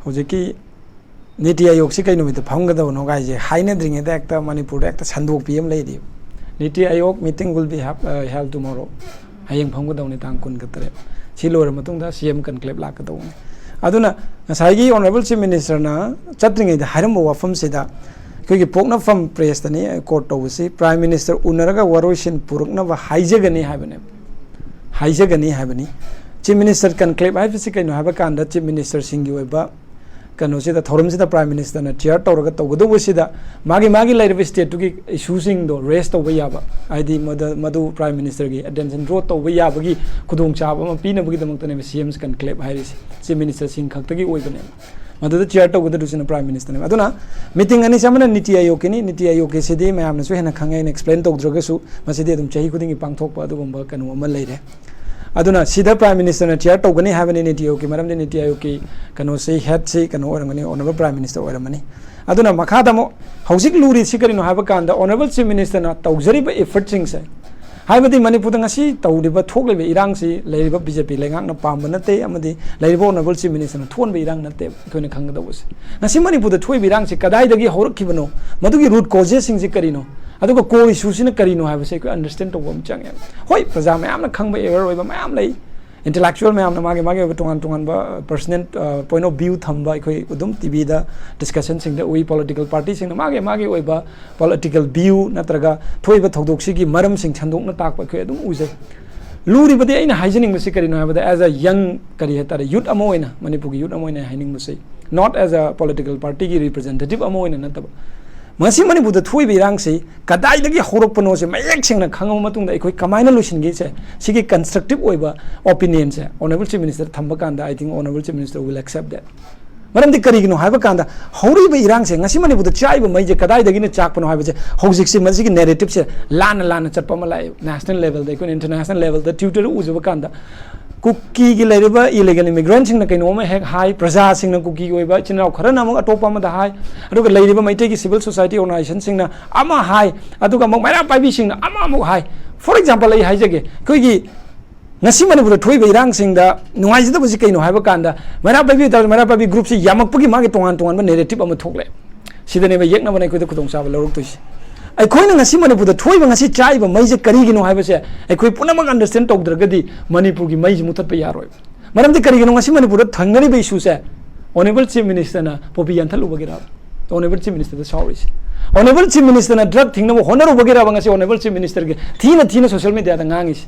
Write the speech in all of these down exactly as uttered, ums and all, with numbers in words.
ꯍꯧꯖꯤꯛꯀꯤ ꯅꯤꯇꯤ ꯑꯥꯌꯣꯒꯁꯤ ꯀꯩ ꯅꯨꯃꯤꯠꯇ ꯐꯝꯒꯗꯕꯅꯣ ꯀꯥꯏꯁꯦ ꯍꯥꯏꯅꯗ꯭ꯔꯤꯉꯩꯗ ꯍꯦꯛꯇ ꯃꯅꯤꯄꯨꯔꯗ ꯍꯦꯛꯇ ꯁꯟꯗꯣꯛꯄꯤ ꯑꯃ ꯂꯩꯔꯤꯕ꯫ ꯅꯤꯇꯤ ꯑꯥꯌꯣꯒ meeting will be held tomorrow, ꯍꯌꯦꯡ ꯐꯝꯒꯗꯕꯅꯤ, ꯇꯥꯡ ꯀꯨꯟꯒ ꯇꯔꯦꯠ꯫ ꯁꯤ ꯂꯣꯏꯔ ꯃꯇꯨꯡꯗ C M conclave ꯂꯥꯛꯀꯗꯧꯕꯅꯤ꯫ ꯑꯗꯨꯅ ꯉꯁꯥꯏꯒꯤ Honourable Chief Minister ꯅ ꯆꯠꯇ꯭ꯔꯤꯉꯩꯗ ꯍꯥꯏꯔꯝꯕ ꯋꯥꯐꯝꯁꯤꯗ ꯑꯩꯈꯣꯏꯒꯤ ꯄꯣꯛꯅꯐꯝ press ꯇꯅꯤ quote ꯇꯧꯕꯁꯤ, Prime Minister ꯎꯅꯔꯒ ꯋꯥꯔꯣꯏꯁꯤꯟ ꯄꯨꯔꯛꯅꯕ ꯍꯥꯏꯖꯒꯅꯤ ꯍꯥꯏꯕꯅꯦꯕ꯫ ꯍꯥꯏꯖꯒꯅꯤ ꯍꯥꯏꯕꯅꯤ꯫ Chief Minister conclave ꯍꯥꯏꯕꯁꯤ ꯀꯩꯅꯣ ꯍꯥꯏꯕ ꯀꯥꯟꯗ Chief Minister ꯁꯤꯡꯒꯤ ꯑꯣꯏꯕ ꯀꯩꯅꯣꯁꯤꯗ, ꯊꯧꯔꯝꯁꯤꯗ Prime Minister ꯅ chair ꯇꯧꯔꯒ ꯇꯧꯒꯗꯧꯕꯁꯤꯗ ꯃꯥꯒꯤ ꯃꯥꯒꯤ ꯂꯩꯔꯤꯕ state ꯇꯨꯒꯤ issue ꯁꯤꯡꯗꯣ raise ꯇꯧꯕ ꯌꯥꯕ, ꯍꯥꯏꯗꯤ ꯃꯗ-, ꯃꯗꯨ Prime Minister ꯒꯤ attention draw ꯇꯧꯕ ꯌꯥꯕꯒꯤ ꯈꯨꯗꯣꯡꯆꯥꯕ ꯑꯃ ꯄꯤꯅꯕꯒꯤꯗꯃꯛꯇꯅꯦꯕ C M's conclave ꯍꯥꯏꯔꯤꯁꯦ꯫ Chief Minister ꯁꯤꯡ ꯈꯛꯇꯒꯤ ꯑꯣꯏꯕꯅꯦꯕ꯫ ꯃꯗꯨꯗ chair ꯇꯧꯒꯗꯧꯔꯤꯁꯤꯅ Prime Minister ꯅꯦꯕ꯫ ꯑꯗꯨꯅ meeting ꯑꯅꯤꯁꯤ, ꯑꯃꯅ ꯅꯤꯇꯤ ꯑꯥꯌꯣꯒꯀꯤꯅꯤ, ꯅꯤꯇꯤ ꯑꯥꯌꯣꯒꯀꯤꯁꯤꯗꯤ ꯃꯌꯥꯝꯅꯁꯨ ꯍꯦꯟꯅ ꯈꯪꯉꯦ, ꯑꯩꯅ explain ꯇꯧꯗ꯭ꯔꯒꯁꯨ ꯃꯁꯤꯗꯤ ꯑꯗꯨꯝ ꯆꯍꯤ ꯈꯨꯗꯤꯡꯒꯤ ꯄꯥꯡꯊꯣꯛꯄ ꯑꯗꯨꯒꯨꯝꯕ ꯀꯩꯅꯣ ꯑꯃ ꯂꯩꯔꯦ꯫ ꯑꯗꯨꯅ ꯁꯤꯗ Prime Minister ꯅ chair ꯇꯧꯒꯅꯤ ꯍꯥꯏꯕꯅꯤ ꯅꯤꯇꯤ ꯑꯥꯌꯣꯒꯀꯤ, ꯃꯔꯝꯗꯤ ꯅꯤꯇꯤ ꯑꯥꯌꯣꯒꯀꯤ ꯀꯩꯅꯣꯁꯤ, head ꯁꯤ ꯀꯩꯅꯣ ꯑꯣꯏꯔꯝꯒꯅꯤ, Honourable Prime Minister ꯑꯣꯏꯔꯝꯃꯅꯤ꯫ ꯑꯗꯨꯅ ꯃꯈꯥꯗ ꯑꯃꯨꯛ ꯍꯧꯖꯤꯛ ꯂꯨꯔꯤꯁꯤ ꯀꯔꯤꯅꯣ ꯍꯥꯏꯕ ꯀꯥꯟꯗ Honourable Chief Minister ꯅ ꯇꯧꯖꯔꯤꯕ effort ꯁꯤꯡꯁꯦ, ꯍꯥꯏꯕꯗꯤ ꯃꯅꯤꯄꯨꯔꯗ ꯉꯁꯤ ꯇꯧꯔꯤꯕ, ꯊꯣꯛꯂꯤꯕ ꯏꯔꯥꯡꯁꯤ ꯂꯩꯔꯤꯕ B J P ꯂꯩꯉꯥꯛꯅ ꯄꯥꯝꯕ ꯅꯠꯇꯦ, ꯑꯃꯗꯤ ꯂꯩꯔꯤꯕ Honourable Chief Minister ꯅ ꯊꯣꯛꯍꯟꯕ ꯏꯔꯥꯡ ꯅꯠꯇꯦ꯫ ꯑꯩꯈꯣꯏꯅ ꯈꯪꯒꯗꯧꯕꯁꯦ, ꯉꯁꯤ ꯃꯅꯤꯄꯨꯔꯗ ꯊꯣꯛꯏꯕ ꯏꯔꯥꯡꯁꯤ ꯀꯗꯥꯏꯗꯒꯤ ꯍꯧꯔꯛꯈꯤꯕꯅꯣ, ꯃꯗꯨꯒꯤ root causes ꯁꯤꯡꯁꯤ ꯀꯔꯤꯅꯣ, ꯑꯗꯨꯒ core issue ꯁꯤꯅ ꯀꯔꯤꯅꯣ ꯍꯥꯏꯕꯁꯦ ꯑꯩꯈꯣꯏ understand ꯇꯧꯕ ꯑꯃ ꯆꯪꯉꯦ꯫ ꯍꯣꯏ, ꯄ꯭ꯔꯖꯥ ꯃꯌꯥꯝꯅ ꯈꯪꯕ, aware ꯑꯣꯏꯕ ꯃꯌꯥꯝ ꯂꯩ, intellectual ꯃꯌꯥꯝꯅ ꯃꯥꯒꯤ ꯃꯥꯒꯤ ꯑꯣꯏꯕ ꯇꯣꯉꯥꯟ ꯇꯣꯉꯥꯟꯕ personal, ꯑ, point of view ꯊꯝꯕ ꯑꯩꯈꯣꯏ ꯑꯗꯨꯝ T V ꯗ discussion ꯁꯤꯡꯗ ꯎꯏ, political party ꯁꯤꯡꯅ ꯃꯥꯒꯤ ꯃꯥꯒꯤ ꯑꯣꯏꯕ political view ꯅꯠꯇ꯭ꯔꯒ ꯊꯣꯛꯏꯕ ꯊꯧꯗꯣꯛꯁꯤꯒꯤ ꯃꯔꯝꯁꯤꯡ ꯁꯟꯗꯣꯛꯅ ꯇꯥꯛꯄ ꯑꯩꯈꯣꯏ ꯑꯗꯨꯝ ꯎꯖꯩ꯫ ꯂꯨꯔꯤꯕꯗꯤ ꯑꯩꯅ ꯍꯥꯏꯖꯅꯤꯡꯕꯁꯤ ꯀꯔꯤꯅꯣ ꯍꯥꯏꯕꯗ, as a young, ꯀꯔꯤ ꯍꯥꯏꯇꯥꯔꯦ, youth ꯑꯃ ꯑꯣꯏꯅ, ꯃꯅꯤꯄꯨꯔꯒꯤ youth ꯑꯃ ꯑꯣꯏꯅ ꯍꯥꯏꯅꯤꯡꯕꯁꯤ, not as a political party ꯒꯤ representative ꯑꯃ ꯑꯣꯏꯅ ꯅꯠꯇꯕ, ꯉꯁꯤ ꯃꯅꯤꯄꯨꯔꯗ ꯊꯣꯛꯏꯕ ꯏꯔꯥꯡꯁꯤ ꯀꯗꯥꯏꯗꯒꯤ ꯍꯧꯔꯛꯄꯅꯣꯁꯦ ꯃꯌꯦꯛ ꯁꯦꯡꯅ ꯈꯪꯉꯕ ꯃꯇꯨꯡꯗ ꯑꯩꯈꯣꯏ ꯀꯃꯥꯏꯅ ꯂꯣꯏꯁꯤꯟꯒꯦꯁꯦ, ꯁꯤꯒꯤ constructive ꯑꯣꯏꯕ opinion ꯁꯦ Honourable Chief Minister ꯗ ꯊꯝꯕ ꯀꯥꯟꯗ, I think Honourable Chief Minister will accept that꯫ ꯃꯔꯝꯗꯤ ꯀꯔꯤꯒꯤꯅꯣ ꯍꯥꯏꯕ ꯀꯥꯟꯗ, ꯍꯧꯔꯤꯕ ꯏꯔꯥꯡꯁꯦ, ꯉꯁꯤ ꯃꯅꯤꯄꯨꯔꯗ ꯆꯥꯛꯏꯕ ꯃꯩꯁꯦ ꯀꯗꯥꯏꯗꯒꯤꯅ ꯆꯥꯛꯄꯅꯣ ꯍꯥꯏꯕꯁꯦ, ꯍꯧꯖꯤꯛꯁꯦ ꯃꯁꯤꯒꯤ narrative ꯁꯦ ꯂꯥꯟꯅ ꯂꯥꯟꯅ ꯆꯠꯄ ꯑꯃ ꯂꯥꯛꯑꯦ꯫ National level ꯗ, ꯑꯩꯈꯣꯏꯅ international level ꯗ Twitter ꯗ ꯎꯖꯕ ꯀꯥꯟꯗ, ꯀꯨꯀꯤꯒꯤ ꯂꯩꯔꯤꯕ illegal immigrant ꯁꯤꯡꯅ ꯀꯩꯅꯣꯝꯃ ꯍꯦꯛ ꯍꯥꯏ, ꯄ꯭ꯔꯖꯥꯁꯤꯡꯅ, ꯀꯨꯀꯤꯒꯤ ꯑꯣꯏꯕ ꯏꯆꯤꯟ ꯏꯅꯥꯎ ꯈꯔꯅ ꯑꯃꯨꯛ ꯑꯇꯣꯞꯄ ꯑꯃꯗ ꯍꯥꯏ, ꯑꯗꯨꯒ ꯂꯩꯔꯤꯕ ꯃꯩꯇꯩꯒꯤ civil society organization ꯁꯤꯡꯅ ꯑꯃ ꯍꯥꯏ, ꯑꯗꯨꯒ ꯑꯃꯨꯛ ꯃꯩꯔꯥ ꯄꯥꯏꯕꯤꯁꯤꯡꯅ ꯑꯃ ꯑꯃꯨꯛ ꯍꯥꯏ꯫ For example, ꯑꯩ ꯍꯥꯏꯖꯒꯦ, ꯑꯩꯈꯣꯏꯒꯤ ꯉꯁꯤ ꯃꯅꯤꯄꯨꯔꯗ ꯊꯣꯛꯏꯕ ꯏꯔꯥꯡꯁꯤꯡꯗ ꯅꯨꯡꯉꯥꯏꯖꯗꯕꯁꯤ ꯀꯩꯅꯣ ꯍꯥꯏꯕ ꯀꯥꯟꯗ, ꯃꯩꯔꯥ ꯄꯥꯏꯕꯤ ꯑꯣꯏꯇꯥꯔꯁꯨ, ꯃꯩꯔꯥ ꯄꯥꯏꯕꯤ ꯒ꯭ꯔꯨꯞꯁꯤ ꯌꯥꯝꯃꯛꯄꯒꯤ ꯃꯥꯒꯤ ꯇꯣꯉꯥꯟ ꯇꯣꯉꯥꯟꯕ ꯅꯦꯔꯦꯇꯤꯞ ꯑꯃ ꯊꯣꯛꯂꯛꯑꯦ꯫ ꯁꯤꯗꯅꯦꯕ ꯌꯦꯛꯅꯕꯅ ꯑꯩꯈꯣꯏꯗ ꯈꯨꯗꯣꯡꯆꯥꯕ ꯂꯧꯔꯛꯇꯣꯏꯁꯦ꯫ ꯑꯩꯈꯣꯏꯅ ꯉꯁꯤ ꯃꯅꯤꯄꯨꯔꯗ ꯊꯣꯛꯏꯕ, ꯉꯁꯤ ꯆꯥꯛꯏꯕ ꯃꯩꯁꯦ ꯀꯔꯤꯒꯤꯅꯣ ꯍꯥꯏꯕꯁꯦ ꯑꯩꯈꯣꯏ ꯄꯨꯝꯅꯃꯛ ꯑꯟꯗꯔꯁ꯭ꯇꯦꯟ ꯇꯧꯗ꯭ꯔꯒꯗꯤ ꯃꯅꯤꯄꯨꯔꯒꯤ ꯃꯩꯁꯦ ꯃꯨꯊꯠꯄ ꯌꯥꯔꯣꯏ꯫ ꯃꯔꯝꯗꯤ ꯀꯔꯤꯒꯤꯅꯣ, ꯉꯁꯤ ꯃꯅꯤꯄꯨꯔꯗ ꯊꯪꯅꯔꯤꯕ ꯏꯁꯨꯁꯦ ꯑꯣꯅꯦꯕꯜ ꯆꯤꯐ ꯃꯤꯅꯤꯁꯇꯔꯅ ꯄꯣꯄꯤ ꯌꯥꯟꯊꯠꯂꯨꯕꯒꯤꯔꯕ ꯑꯣꯅꯦꯕꯜ ꯆꯤꯐ ꯃꯤꯅꯤꯁꯇꯔꯗ ꯁꯥꯎꯔꯤꯁꯦ? ꯑꯣꯅꯦꯕꯜ ꯆꯤꯐ ꯃꯤꯅꯤꯁꯇꯔꯅ ꯗ꯭ꯔꯒ ꯊꯤꯡꯅꯕ ꯍꯣꯠꯅꯔꯨꯕꯒꯤꯔꯕ ꯉꯁꯤ ꯑꯣꯅꯦꯕꯜ ꯆꯤꯐ ꯃꯤꯅꯤꯁꯇꯔꯒꯤ ꯊꯤꯅ ꯊꯤꯅ ꯁꯣꯁꯤꯌꯦꯜ ꯃꯤꯗꯤꯌꯥꯗ ꯉꯥꯡꯉꯤꯁꯦ?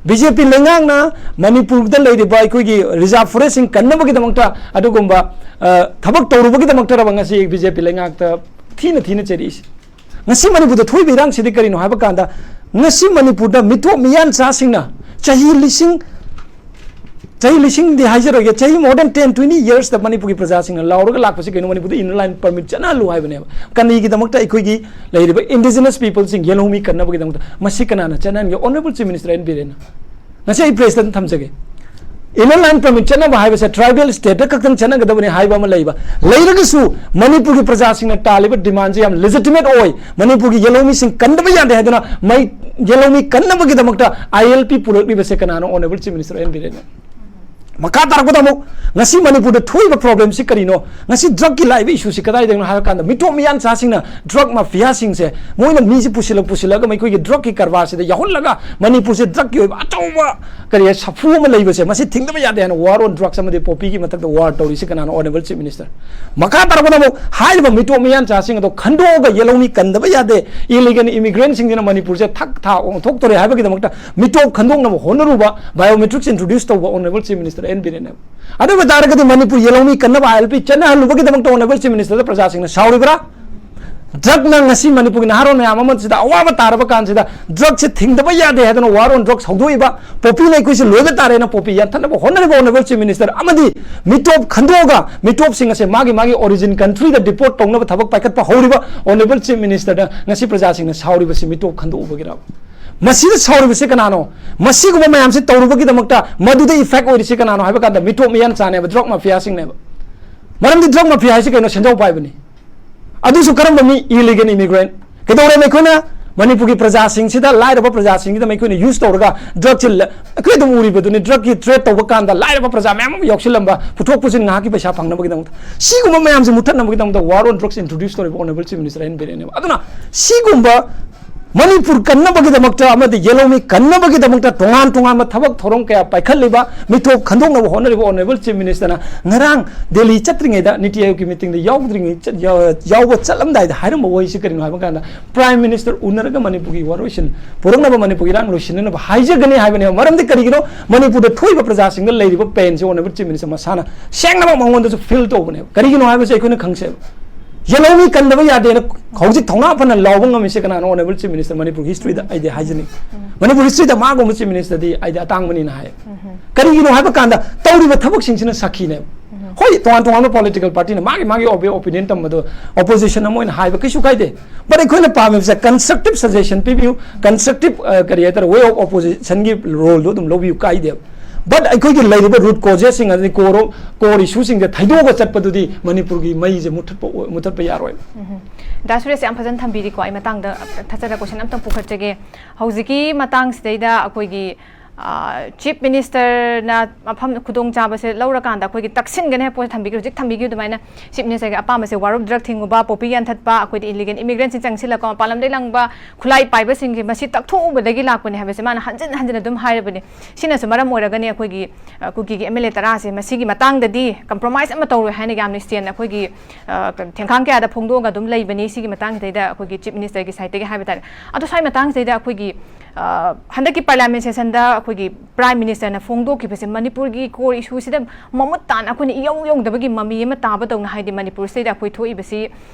ꯕꯤ ꯖꯦ ꯄꯤ ꯂꯩꯉꯥꯛꯅ ꯃꯅꯤꯄꯨꯔꯗ ꯂꯩꯔꯤꯕ ꯑꯩꯈꯣꯏꯒꯤ ꯔꯤꯖꯥꯔꯚ ꯐꯣꯔꯦꯁꯁꯤꯡ ꯀꯟꯅꯕꯒꯤꯗꯃꯛꯇ ꯑꯗꯨꯒꯨꯝꯕ, ꯑ, ꯊꯕꯛ ꯇꯧꯔꯨꯕꯒꯤꯗꯃꯛꯇꯔꯕ ꯉꯁꯤ ꯕꯤ ꯖꯦ ꯄꯤ ꯂꯩꯉꯥꯛꯇ ꯊꯤꯅ ꯊꯤꯅ ꯆꯩꯔꯛꯏꯁꯦ? ꯉꯁꯤ ꯃꯅꯤꯄꯨꯔꯗ ꯊꯣꯛꯏꯕ ꯏꯔꯥꯡꯁꯤꯗꯤ ꯀꯔꯤꯅꯣ ꯍꯥꯏꯕ ꯀꯥꯟꯗ, ꯉꯁꯤ ꯃꯅꯤꯄꯨꯔꯗ ꯃꯤꯇꯣꯞ ꯃꯤꯌꯥꯟꯆꯥꯁꯤꯡꯅ ꯆꯍꯤ ꯂꯤꯁꯤꯡ, ꯆꯍꯤ ꯂꯤꯁꯤꯡꯗꯤ ꯍꯥꯏꯖꯔꯣꯏꯒꯦ, ꯆꯍꯤ more than ten, twenty yearsꯇ ꯃꯅꯤꯄꯨꯔꯒꯤ ꯄ꯭ꯔꯖꯥꯁꯤꯡꯅ ꯂꯥꯎꯔꯒ ꯂꯥꯛꯄꯁꯤ ꯀꯩꯅꯣ, ꯃꯅꯤꯄꯨꯔꯗ inner line permit ꯆꯠꯅꯍꯜꯂꯨ ꯍꯥꯏꯕꯅꯦꯕ꯫ ꯀꯔꯤꯒꯤꯗꯃꯛꯇ? ꯑꯩꯈꯣꯏꯒꯤ ꯂꯩꯔꯤꯕ indigenous peopleꯁꯤꯡ, ꯌꯦꯜꯍꯧꯃꯤ ꯀꯟꯅꯕꯒꯤꯗꯃꯛꯇ꯫ ꯃꯁꯤ ꯀꯅꯥꯅ ꯆꯠꯅꯍꯟꯒꯦ? ꯑꯣꯅꯦꯕꯜ ꯆꯤꯐ ꯃꯤꯅꯤꯁꯇꯔ ꯑꯦꯟ ꯕꯤꯔꯦꯟꯅ꯫ ꯉꯁꯤ ꯑꯩ ꯄ꯭ꯔꯦꯁꯇ ꯑꯗꯨꯝ ꯊꯝꯖꯒꯦ꯫ Inner line permit ꯆꯠꯅꯕ ꯍꯥꯏꯕꯁꯦ ꯇ꯭ꯔꯥꯏꯕꯦꯜ ꯁ꯭ꯇꯦꯠꯇ ꯈꯛꯇꯪ ꯆꯠꯅꯒꯗꯕꯅꯤ ꯍꯥꯏꯕ ꯑꯃ ꯂꯩꯕ꯫ ꯂꯩꯔꯒꯁꯨ ꯃꯅꯤꯄꯨꯔꯒꯤ ꯄ꯭ꯔꯖꯥꯁꯤꯡꯅ ꯇꯥꯜꯂꯤꯕ ꯗꯤꯃꯥꯟꯁꯦ ꯌꯥꯝ ꯂꯦꯖꯤꯇꯤꯃꯦꯠ ꯑꯣꯏ꯫ ꯃꯅꯤꯄꯨꯔꯒꯤ ꯌꯦꯜꯍꯧꯃꯤꯁꯤꯡ ꯀꯟꯗꯕ ꯌꯥꯗꯦ ꯍꯥꯏꯗꯨꯅ ꯃꯩ, ꯌꯦꯜꯍꯧꯃꯤ ꯀꯟꯅꯕꯒꯤꯗꯃꯛꯇ ꯑꯥꯏ ꯑꯦꯜ ꯄꯤ ꯄꯨꯔꯛꯂꯤꯕꯁꯦ ꯀꯅꯥꯅꯣ? ꯑꯣꯅꯦꯕꯜ ꯆꯤꯐ ꯃꯤꯅꯤꯁꯇꯔ ꯑꯦꯟ ꯕꯤꯔꯦꯟꯅ꯫ ꯃꯈꯥ ꯇꯥꯔꯛꯄꯗ ꯑꯃꯨꯛ ꯉꯁꯤ ꯃꯅꯤꯄꯨꯔꯗ ꯊꯣꯛꯏꯕ ꯄ꯭ꯔꯣꯕ꯭ꯂꯦꯝꯁꯤ ꯀꯔꯤꯅꯣ? ꯉꯁꯤ ꯗ꯭ꯔꯒꯀꯤ ꯂꯥꯛꯏꯕ ꯏꯁꯨꯁꯤ ꯀꯗꯥꯏꯗꯒꯤꯅꯣ ꯍꯥꯏꯔ ꯀꯥꯟꯗ, ꯃꯤꯇꯣꯞ ꯃꯤꯌꯥꯟꯆꯥꯁꯤꯡꯅ, ꯗ꯭ꯔꯒ ꯃꯥꯐꯤꯌꯥꯁꯤꯡꯁꯦ, ꯃꯣꯏꯅ ꯃꯤꯁꯤ ꯄꯨꯁꯤꯜꯂꯛ ꯄꯨꯁꯤꯜꯂꯒ ꯃꯈꯣꯏꯒꯤ ꯗ꯭ꯔꯒꯀꯤ ꯀꯔꯕꯥꯔꯁꯤꯗ ꯌꯥꯎꯍꯜꯂꯒ ꯃꯅꯤꯄꯨꯔꯁꯦ ꯗ꯭ꯔꯒꯀꯤ ꯑꯣꯏꯕ ꯑꯆꯧꯕ ꯀꯔꯤ ꯍꯥꯏ, ꯁꯥꯐꯨ ꯑꯃ ꯂꯩꯕꯁꯦ, ꯃꯁꯤ ꯊꯤꯡꯗꯕ ꯌꯥꯗꯦ ꯍꯥꯏꯅ war on drugs ꯑꯃꯗꯤ ꯄꯣꯄꯤꯒꯤ ꯃꯊꯛꯇ war ꯇꯧꯔꯤꯁꯤ ꯀꯅꯥꯅꯣ? Honourable chief minister. ꯃꯈꯥ ꯇꯥꯔꯛꯄꯗ ꯑꯃꯨꯛ ꯍꯥꯏꯔꯤꯕ ꯃꯤꯇꯣꯞ ꯃꯤꯌꯥꯟꯆꯥꯁꯤꯡ ꯑꯗꯣ ꯈꯟꯗꯣꯛꯑꯒ ꯌꯦꯜꯍꯧꯃꯤ ꯀꯟꯗꯕ ꯌꯥꯗꯦ, ꯏꯂꯤꯒꯦꯜ ꯏꯃꯤꯒ꯭ꯔꯦꯟꯁꯤꯡꯁꯤꯅ ꯃꯅꯤꯄꯨꯔꯁꯦ ꯊꯛ ꯊꯥ ꯑꯣꯟꯊꯣꯛꯇꯣꯔꯦ ꯍꯥꯏꯕꯒꯤꯗꯃꯛꯇ ꯃꯤꯇꯣꯞ ꯈꯟꯗꯣꯛꯅꯕ ꯍꯣꯠꯅꯔꯨꯕ, biometrics introduce ꯇꯧꯕ ꯑꯣꯅꯦꯕꯜ ꯆꯤꯐ ꯃꯤꯅꯤꯁꯇꯔ ꯑꯦꯟ ꯕꯤꯔꯦꯟꯅ꯫ ꯑꯗꯨ ꯑꯣꯏꯕ ꯇꯥꯔꯒꯗꯤ ꯃꯅꯤꯄꯨꯔ ꯌꯦꯜꯍꯧꯃꯤ ꯀꯟꯅꯕ ꯑꯥꯏ ꯑꯦꯜ ꯄꯤ ꯆꯠꯅꯍꯜꯂꯨꯕꯒꯤꯗꯃꯛꯇ ꯑꯣꯅꯦꯕꯜ ꯆꯤꯐ ꯃꯤꯅꯤꯁꯇꯔꯗ ꯄ꯭ꯔꯖꯥꯁꯤꯡꯅ ꯁꯥꯎꯔꯤꯕ꯭ꯔꯥ? ꯗ꯭ꯔꯒꯅ ꯉꯁꯤ ꯃꯅꯤꯄꯨꯔꯒꯤ ꯅꯍꯥꯔꯣꯜ ꯃꯌꯥꯝ ꯑꯃꯁꯤꯗ ꯑꯋꯥꯕ ꯇꯥꯔꯕ ꯀꯥꯟꯁꯤꯗ ꯗ꯭ꯔꯒꯁꯦ ꯊꯤꯡꯗꯕ ꯌꯥꯗꯦ ꯍꯥꯏꯗꯅ war on drugs ꯍꯧꯗꯣꯛꯏꯕ, ꯄꯣꯄꯤꯅ ꯑꯩꯈꯣꯏꯁꯦ ꯂꯣꯏꯕ ꯇꯥꯔꯦꯅ ꯄꯣꯄꯤ ꯌꯥꯟꯊꯠꯅꯕ ꯍꯣꯠꯅꯔꯤꯕ ꯑꯣꯅꯦꯕꯜ ꯆꯤꯐ ꯃꯤꯅꯤꯁꯇꯔ ꯑꯃꯗꯤ ꯃꯤꯇꯣꯞ ꯈꯟꯗꯣꯛꯑꯒ ꯃꯤꯇꯣꯞꯁꯤꯡ ꯑꯁꯦ ꯃꯥꯒꯤ ꯃꯥꯒꯤ origin countryꯗ deport ꯇꯧꯅꯕ ꯊꯕꯛ ꯄꯥꯏꯈꯠꯄ ꯍꯧꯔꯤꯕ ꯑꯣꯅꯦꯕꯜ ꯆꯤꯐ ꯃꯤꯅꯤꯁꯇꯔꯗ ꯉꯁꯤ ꯄ꯭ꯔꯖꯥꯁꯤꯡꯅ ꯁꯥꯎꯔꯤꯕꯁꯤ ꯃꯤꯇꯣꯞ ꯈꯟꯗꯣꯛꯎꯕꯒꯤꯔꯕ? ꯃꯁꯤꯗ ꯁꯥꯎꯔꯤꯕꯁꯤ ꯀꯅꯥꯅꯣ? ꯃꯁꯤꯒꯨꯝꯕ ꯃꯌꯥꯝꯁꯤ ꯇꯧꯔꯨꯕꯒꯤꯗꯃꯛꯇ ꯃꯗꯨꯗ effect ꯑꯣꯏꯔꯤꯁꯤ ꯀꯅꯥꯅꯣ ꯍꯥꯏꯕ ꯀꯥꯟꯗ ꯃꯤꯇꯣꯞ ꯃꯤꯌꯥꯟꯆꯥꯅꯦꯕ, ꯗ꯭ꯔꯒ ꯃꯥꯐꯤꯌꯥꯁꯤꯡꯅꯦꯕ꯫ ꯃꯔꯝꯗꯤ ꯗ꯭ꯔꯒ ꯃꯥꯐꯤꯌꯥ ꯍꯥꯏꯁꯤ ꯀꯩꯅꯣ? ꯁꯦꯟꯖꯥꯎ ꯄꯥꯏꯕꯅꯤ꯫ ꯑꯗꯨꯁꯨ ꯀꯔꯝꯕ ꯃꯤ? Illegal immigrant꯫ ꯀꯩꯗꯧꯔꯦꯕ? ꯑꯩꯈꯣꯏꯅ ꯃꯅꯤꯄꯨꯔꯒꯤ ꯄ꯭ꯔꯖꯥꯁꯤꯡꯁꯤꯗ, ꯂꯥꯏꯔꯕ ꯄ꯭ꯔꯖꯥꯁꯤꯡꯁꯤꯗ ꯑꯩꯈꯣꯏꯅ ꯌꯨꯁ ꯇꯧꯔꯒ ꯗ꯭ꯔꯒꯁꯤ, ꯑꯩꯈꯣꯏ ꯑꯗꯨꯝ ꯎꯔꯤꯕꯗꯨꯅꯤ, ꯗ꯭ꯔꯒꯀꯤ ꯇ꯭ꯔꯦꯠ ꯇꯧꯕ ꯀꯥꯟꯗ ꯂꯥꯏꯔꯕ ꯄ꯭ꯔꯖꯥ ꯃꯌꯥꯝ ꯑꯃ ꯌꯥꯎꯁꯤꯜꯂꯝꯕ, ꯄꯨꯊꯣꯛ ꯄꯨꯁꯤꯟ ꯉꯥꯏꯍꯥꯛꯀꯤ ꯄꯩꯁꯥ ꯐꯪꯅꯕꯒꯤꯗꯃꯛꯇ꯫ ꯁꯤꯒꯨꯝꯕ ꯃꯌꯥꯝꯁꯦ ꯃꯨꯊꯠꯅꯕꯒꯤꯗꯃꯛꯇ war on drugs introduce ꯇꯧꯔꯤꯕ Honourable Chief Minister ꯑꯦꯟ ꯕꯤꯔꯦꯟꯅꯦꯕ꯫ ꯑꯗꯨꯅ ꯁꯤꯒꯨꯝꯕ ꯃꯅꯤꯄꯨꯔ ꯀꯟꯅꯕꯒꯤꯗꯃꯛꯇ ꯑꯃꯗꯤ ꯌꯦꯜꯍꯧꯃꯤ ꯀꯟꯅꯕꯒꯤꯗꯃꯛꯇ ꯇꯣꯉꯥꯟ ꯇꯣꯉꯥꯟꯕ ꯊꯕꯛ ꯊꯧꯔꯝ ꯀꯌꯥ ꯄꯥꯏꯈꯠꯂꯤꯕ, ꯃꯤꯊꯣꯛ ꯈꯟꯗꯣꯛꯅꯕ ꯍꯣꯠꯅꯔꯤꯕ Honourable Chief Minister ꯅ ꯉꯔꯥꯡ ꯗꯦꯜꯂꯤ ꯆꯠꯇ꯭ꯔꯤꯉꯩꯗ, ꯅꯤꯇꯤ ꯑꯥꯌꯣꯒꯀꯤ ꯃꯤꯇꯤꯡꯗ ꯌꯥꯎꯗ꯭ꯔꯤꯉꯩ, ꯆꯠ-, ꯌꯥꯎ-, ꯌꯥꯎꯕ ꯆꯠꯂꯝꯗꯥꯏꯗ ꯍꯥꯏꯔꯝꯕ ꯋꯥꯍꯩꯁꯤ ꯀꯔꯤꯅꯣ ꯍꯥꯏꯕ ꯀꯥꯟꯗ, Prime Minister ꯎꯅꯔꯒ ꯃꯅꯤꯄꯨꯔꯒꯤ ꯋꯥꯔꯣꯏꯁꯤꯟ ꯄꯨꯔꯛꯅꯕ, ꯃꯅꯤꯄꯨꯔꯒꯤ ꯏꯔꯥꯡ ꯂꯣꯏꯁꯤꯟꯅꯅꯕ ꯍꯥꯏꯖꯒꯅꯤ ꯍꯥꯏꯕꯅꯦꯕ꯫ ꯃꯔꯝꯗꯤ ꯀꯔꯤꯒꯤꯅꯣ? ꯃꯅꯤꯄꯨꯔꯗ ꯊꯣꯛꯏꯕ ꯄ꯭ꯔꯖꯥꯁꯤꯡꯗ ꯂꯩꯔꯤꯕ ꯄꯦꯟꯁꯦ Honourable Chief Minister ꯃꯁꯥꯅ ꯁꯦꯡꯅꯃꯛ ꯃꯉꯣꯟꯗꯁꯨ ꯐꯤꯜ ꯇꯧꯕꯅꯦꯕ꯫ ꯀꯔꯤꯒꯤꯅꯣ ꯍꯥꯏꯕꯁꯦ ꯑꯩꯈꯣꯏꯅ ꯈꯪꯁꯦꯕ꯫ ꯌꯦꯜꯍꯧꯃꯤ ꯀꯟꯗꯕ ꯌꯥꯗꯦꯅ ꯍꯧꯖꯤꯛ ꯊꯧꯅꯥ ꯐꯅ ꯂꯥꯎꯕ ꯉꯝꯃꯤꯁꯦ ꯀꯅꯥꯅꯣ? Honourable Chief Minister, ꯃꯅꯤꯄꯨꯔꯒꯤ ꯍꯤꯁꯇ꯭ꯔꯤꯗ ꯑꯩꯗꯤ ꯍꯥꯏꯖꯅꯤꯡꯉꯤ꯫ ꯃꯅꯤꯄꯨꯔ ꯍꯤꯁꯇ꯭ꯔꯤꯗ ꯃꯥꯒꯨꯝꯕ Chief Minister ꯗꯤ ꯑꯩꯗꯤ ꯑꯇꯥꯡꯕꯅꯤꯅ ꯍꯥꯏ꯫ ꯀꯔꯤꯒꯤꯅꯣ ꯍꯥꯏꯕ ꯀꯥꯟꯗ ꯇꯧꯔꯤꯕ ꯊꯕꯛꯁꯤꯡꯁꯤꯅ ꯁꯥꯈꯤꯅꯦꯕ꯫ ꯍꯣꯏ, ꯇꯣꯉꯥꯟ ꯇꯣꯉꯥꯟꯕ political party ꯅ ꯃꯥꯒꯤ ꯃꯥꯒꯤ ꯑꯣꯄꯤ-, opinion ꯇꯝꯕꯗꯣ opposition ꯑꯃ ꯑꯣꯏꯅ ꯍꯥꯏꯕ ꯀꯩꯁꯨ ꯀꯥꯏꯗꯦ꯫ But ꯑꯩꯈꯣꯏꯅ ꯄꯥꯝꯃꯤꯕꯁꯦ constructive suggestion ꯄꯤꯕꯤꯌꯨ, constructive, ꯑ, ꯀꯔꯤ ꯍꯥꯏꯇꯥꯔꯦ, way of opposition ꯒꯤ role ꯗꯣ ꯑꯗꯨꯝ ꯂꯧꯕꯤꯌꯨ, ꯀꯥꯏꯗꯦꯕ꯫ But ꯑꯩꯈꯣꯏꯒꯤ ꯂꯩꯔꯤꯕ root causes ꯁꯤꯡ ꯑꯗꯩ core, core issue ꯁꯤꯡꯁꯦ ꯊꯩꯗꯣꯛꯑꯒ ꯆꯠꯄꯗꯨꯗꯤ ꯃꯅꯤꯄꯨꯔꯒꯤ ꯃꯩꯁꯦ ꯃꯨꯊꯠꯄ ꯑꯣꯏ-, ꯃꯨꯊꯠꯄ ꯌꯥꯔꯣꯏ꯫ ꯗꯥ ꯁꯨꯔꯦꯁ ꯌꯥꯝ ꯐꯖꯅ ꯊꯝꯕꯤꯔꯤꯀꯣ꯫ ꯑꯩ ꯃꯇꯥꯡꯗ ꯊꯥꯖꯔ question ꯑꯝꯇꯪ ꯄꯨꯈꯠꯆꯒꯦ꯫ ꯍꯧꯖꯤꯛꯀꯤ ꯃꯇꯥꯡꯁꯤꯗꯩꯗ ꯑꯩꯈꯣꯏꯒꯤ, ꯑ, Chief Minister ꯅ ꯃꯐꯝ ꯈꯨꯗꯣꯡꯆꯥꯕꯁꯦ ꯂꯧꯔꯀꯥꯟꯗ ꯑꯩꯈꯣꯏꯒꯤ ꯇꯛꯁꯤꯟꯒꯅꯤ ꯍꯥꯏꯕ ꯄꯣꯠꯁꯦ ꯊꯝꯕꯤꯈ꯭ꯔꯦ꯫ ꯍꯧꯖꯤꯛ ꯊꯝꯕꯤꯈꯤꯕ ꯑꯗꯨꯃꯥꯏꯅ Chief Minister ꯒꯤ ꯑꯄꯥꯝꯕꯁꯦ war of drug ꯊꯤꯡꯕ, poppy ꯌꯥꯟꯊꯠꯄ, ꯑꯩꯈꯣꯏꯗꯤ illegal immigrant ꯁꯤꯡ ꯆꯪꯁꯤꯜꯂꯛꯄ, ꯃꯄꯥꯟ ꯂꯝꯗꯒꯤ ꯂꯪꯕ ꯈꯨꯠꯂꯥꯏ ꯄꯥꯏꯕꯁꯤꯡꯁꯦ ꯃꯁꯤ ꯇꯛꯊꯣꯛꯎꯕꯗꯒꯤ ꯂꯥꯛꯄꯅꯦ ꯍꯥꯏꯕꯁꯦ ꯃꯥꯅ ꯍꯟꯖꯤꯟ ꯍꯟꯖꯤꯟ ꯑꯗꯨꯝ ꯍꯥꯏꯔꯕꯅꯤ꯫ ꯁꯤꯅꯁꯨ ꯃꯔꯝ ꯑꯣꯏꯔꯒꯅꯤ ꯑꯩꯈꯣꯏꯒꯤ, ꯑ, ꯀꯨꯀꯤꯒꯤ M L A ꯇꯔꯥꯁꯦ ꯃꯁꯤꯒꯤ ꯃꯇꯥꯡꯗꯗꯤ compromise ꯑꯃ ꯇꯧꯔꯣꯏ ꯍꯥꯏꯅ ꯌꯥꯝꯅ stand ꯑꯩꯈꯣꯏꯒꯤ, ꯑ, ꯊꯦꯡꯈꯥꯡ ꯀꯌꯥꯗ ꯐꯣꯡꯗꯣꯛꯑꯒ ꯑꯗꯨꯝ ꯂꯩꯕꯅꯤ꯫ ꯁꯤꯒꯤ ꯃꯇꯥꯡꯁꯤꯗꯩꯗ ꯑꯩꯈꯣꯏꯒꯤ Chief Minister ꯒꯤ side ꯇꯒꯤ ꯍꯥꯏꯕ ꯇꯥꯔꯦ꯫ ꯑꯗꯣ ꯁ꯭ꯋꯥꯏ ꯃꯇꯥꯡꯁꯤꯗꯩꯗ ꯑꯩꯈꯣꯏꯒꯤ, ꯑ, ꯍꯟꯗꯛꯀꯤ parliament session ꯗ ꯑꯩꯈꯣꯏꯒꯤ Prime Minister ꯅ ꯐꯣꯡꯗꯣꯛꯈꯤꯕꯁꯦ ꯃꯅꯤꯄꯨꯔꯒꯤ core issue ꯁꯤꯗ ꯃꯃꯨꯠ ꯇꯥꯅ ꯑꯩꯈꯣꯏꯅ ꯏꯌꯧ ꯌꯧꯗꯕꯒꯤ ꯃꯃꯤ ꯑꯃ ꯇꯥꯕꯗꯧꯅ, ꯍꯥꯏꯗꯤ ꯃꯅꯤꯄꯨꯔꯁꯤꯗꯩꯗ ꯑꯩꯈꯣꯏ ꯊꯣꯛꯏꯕꯁꯤ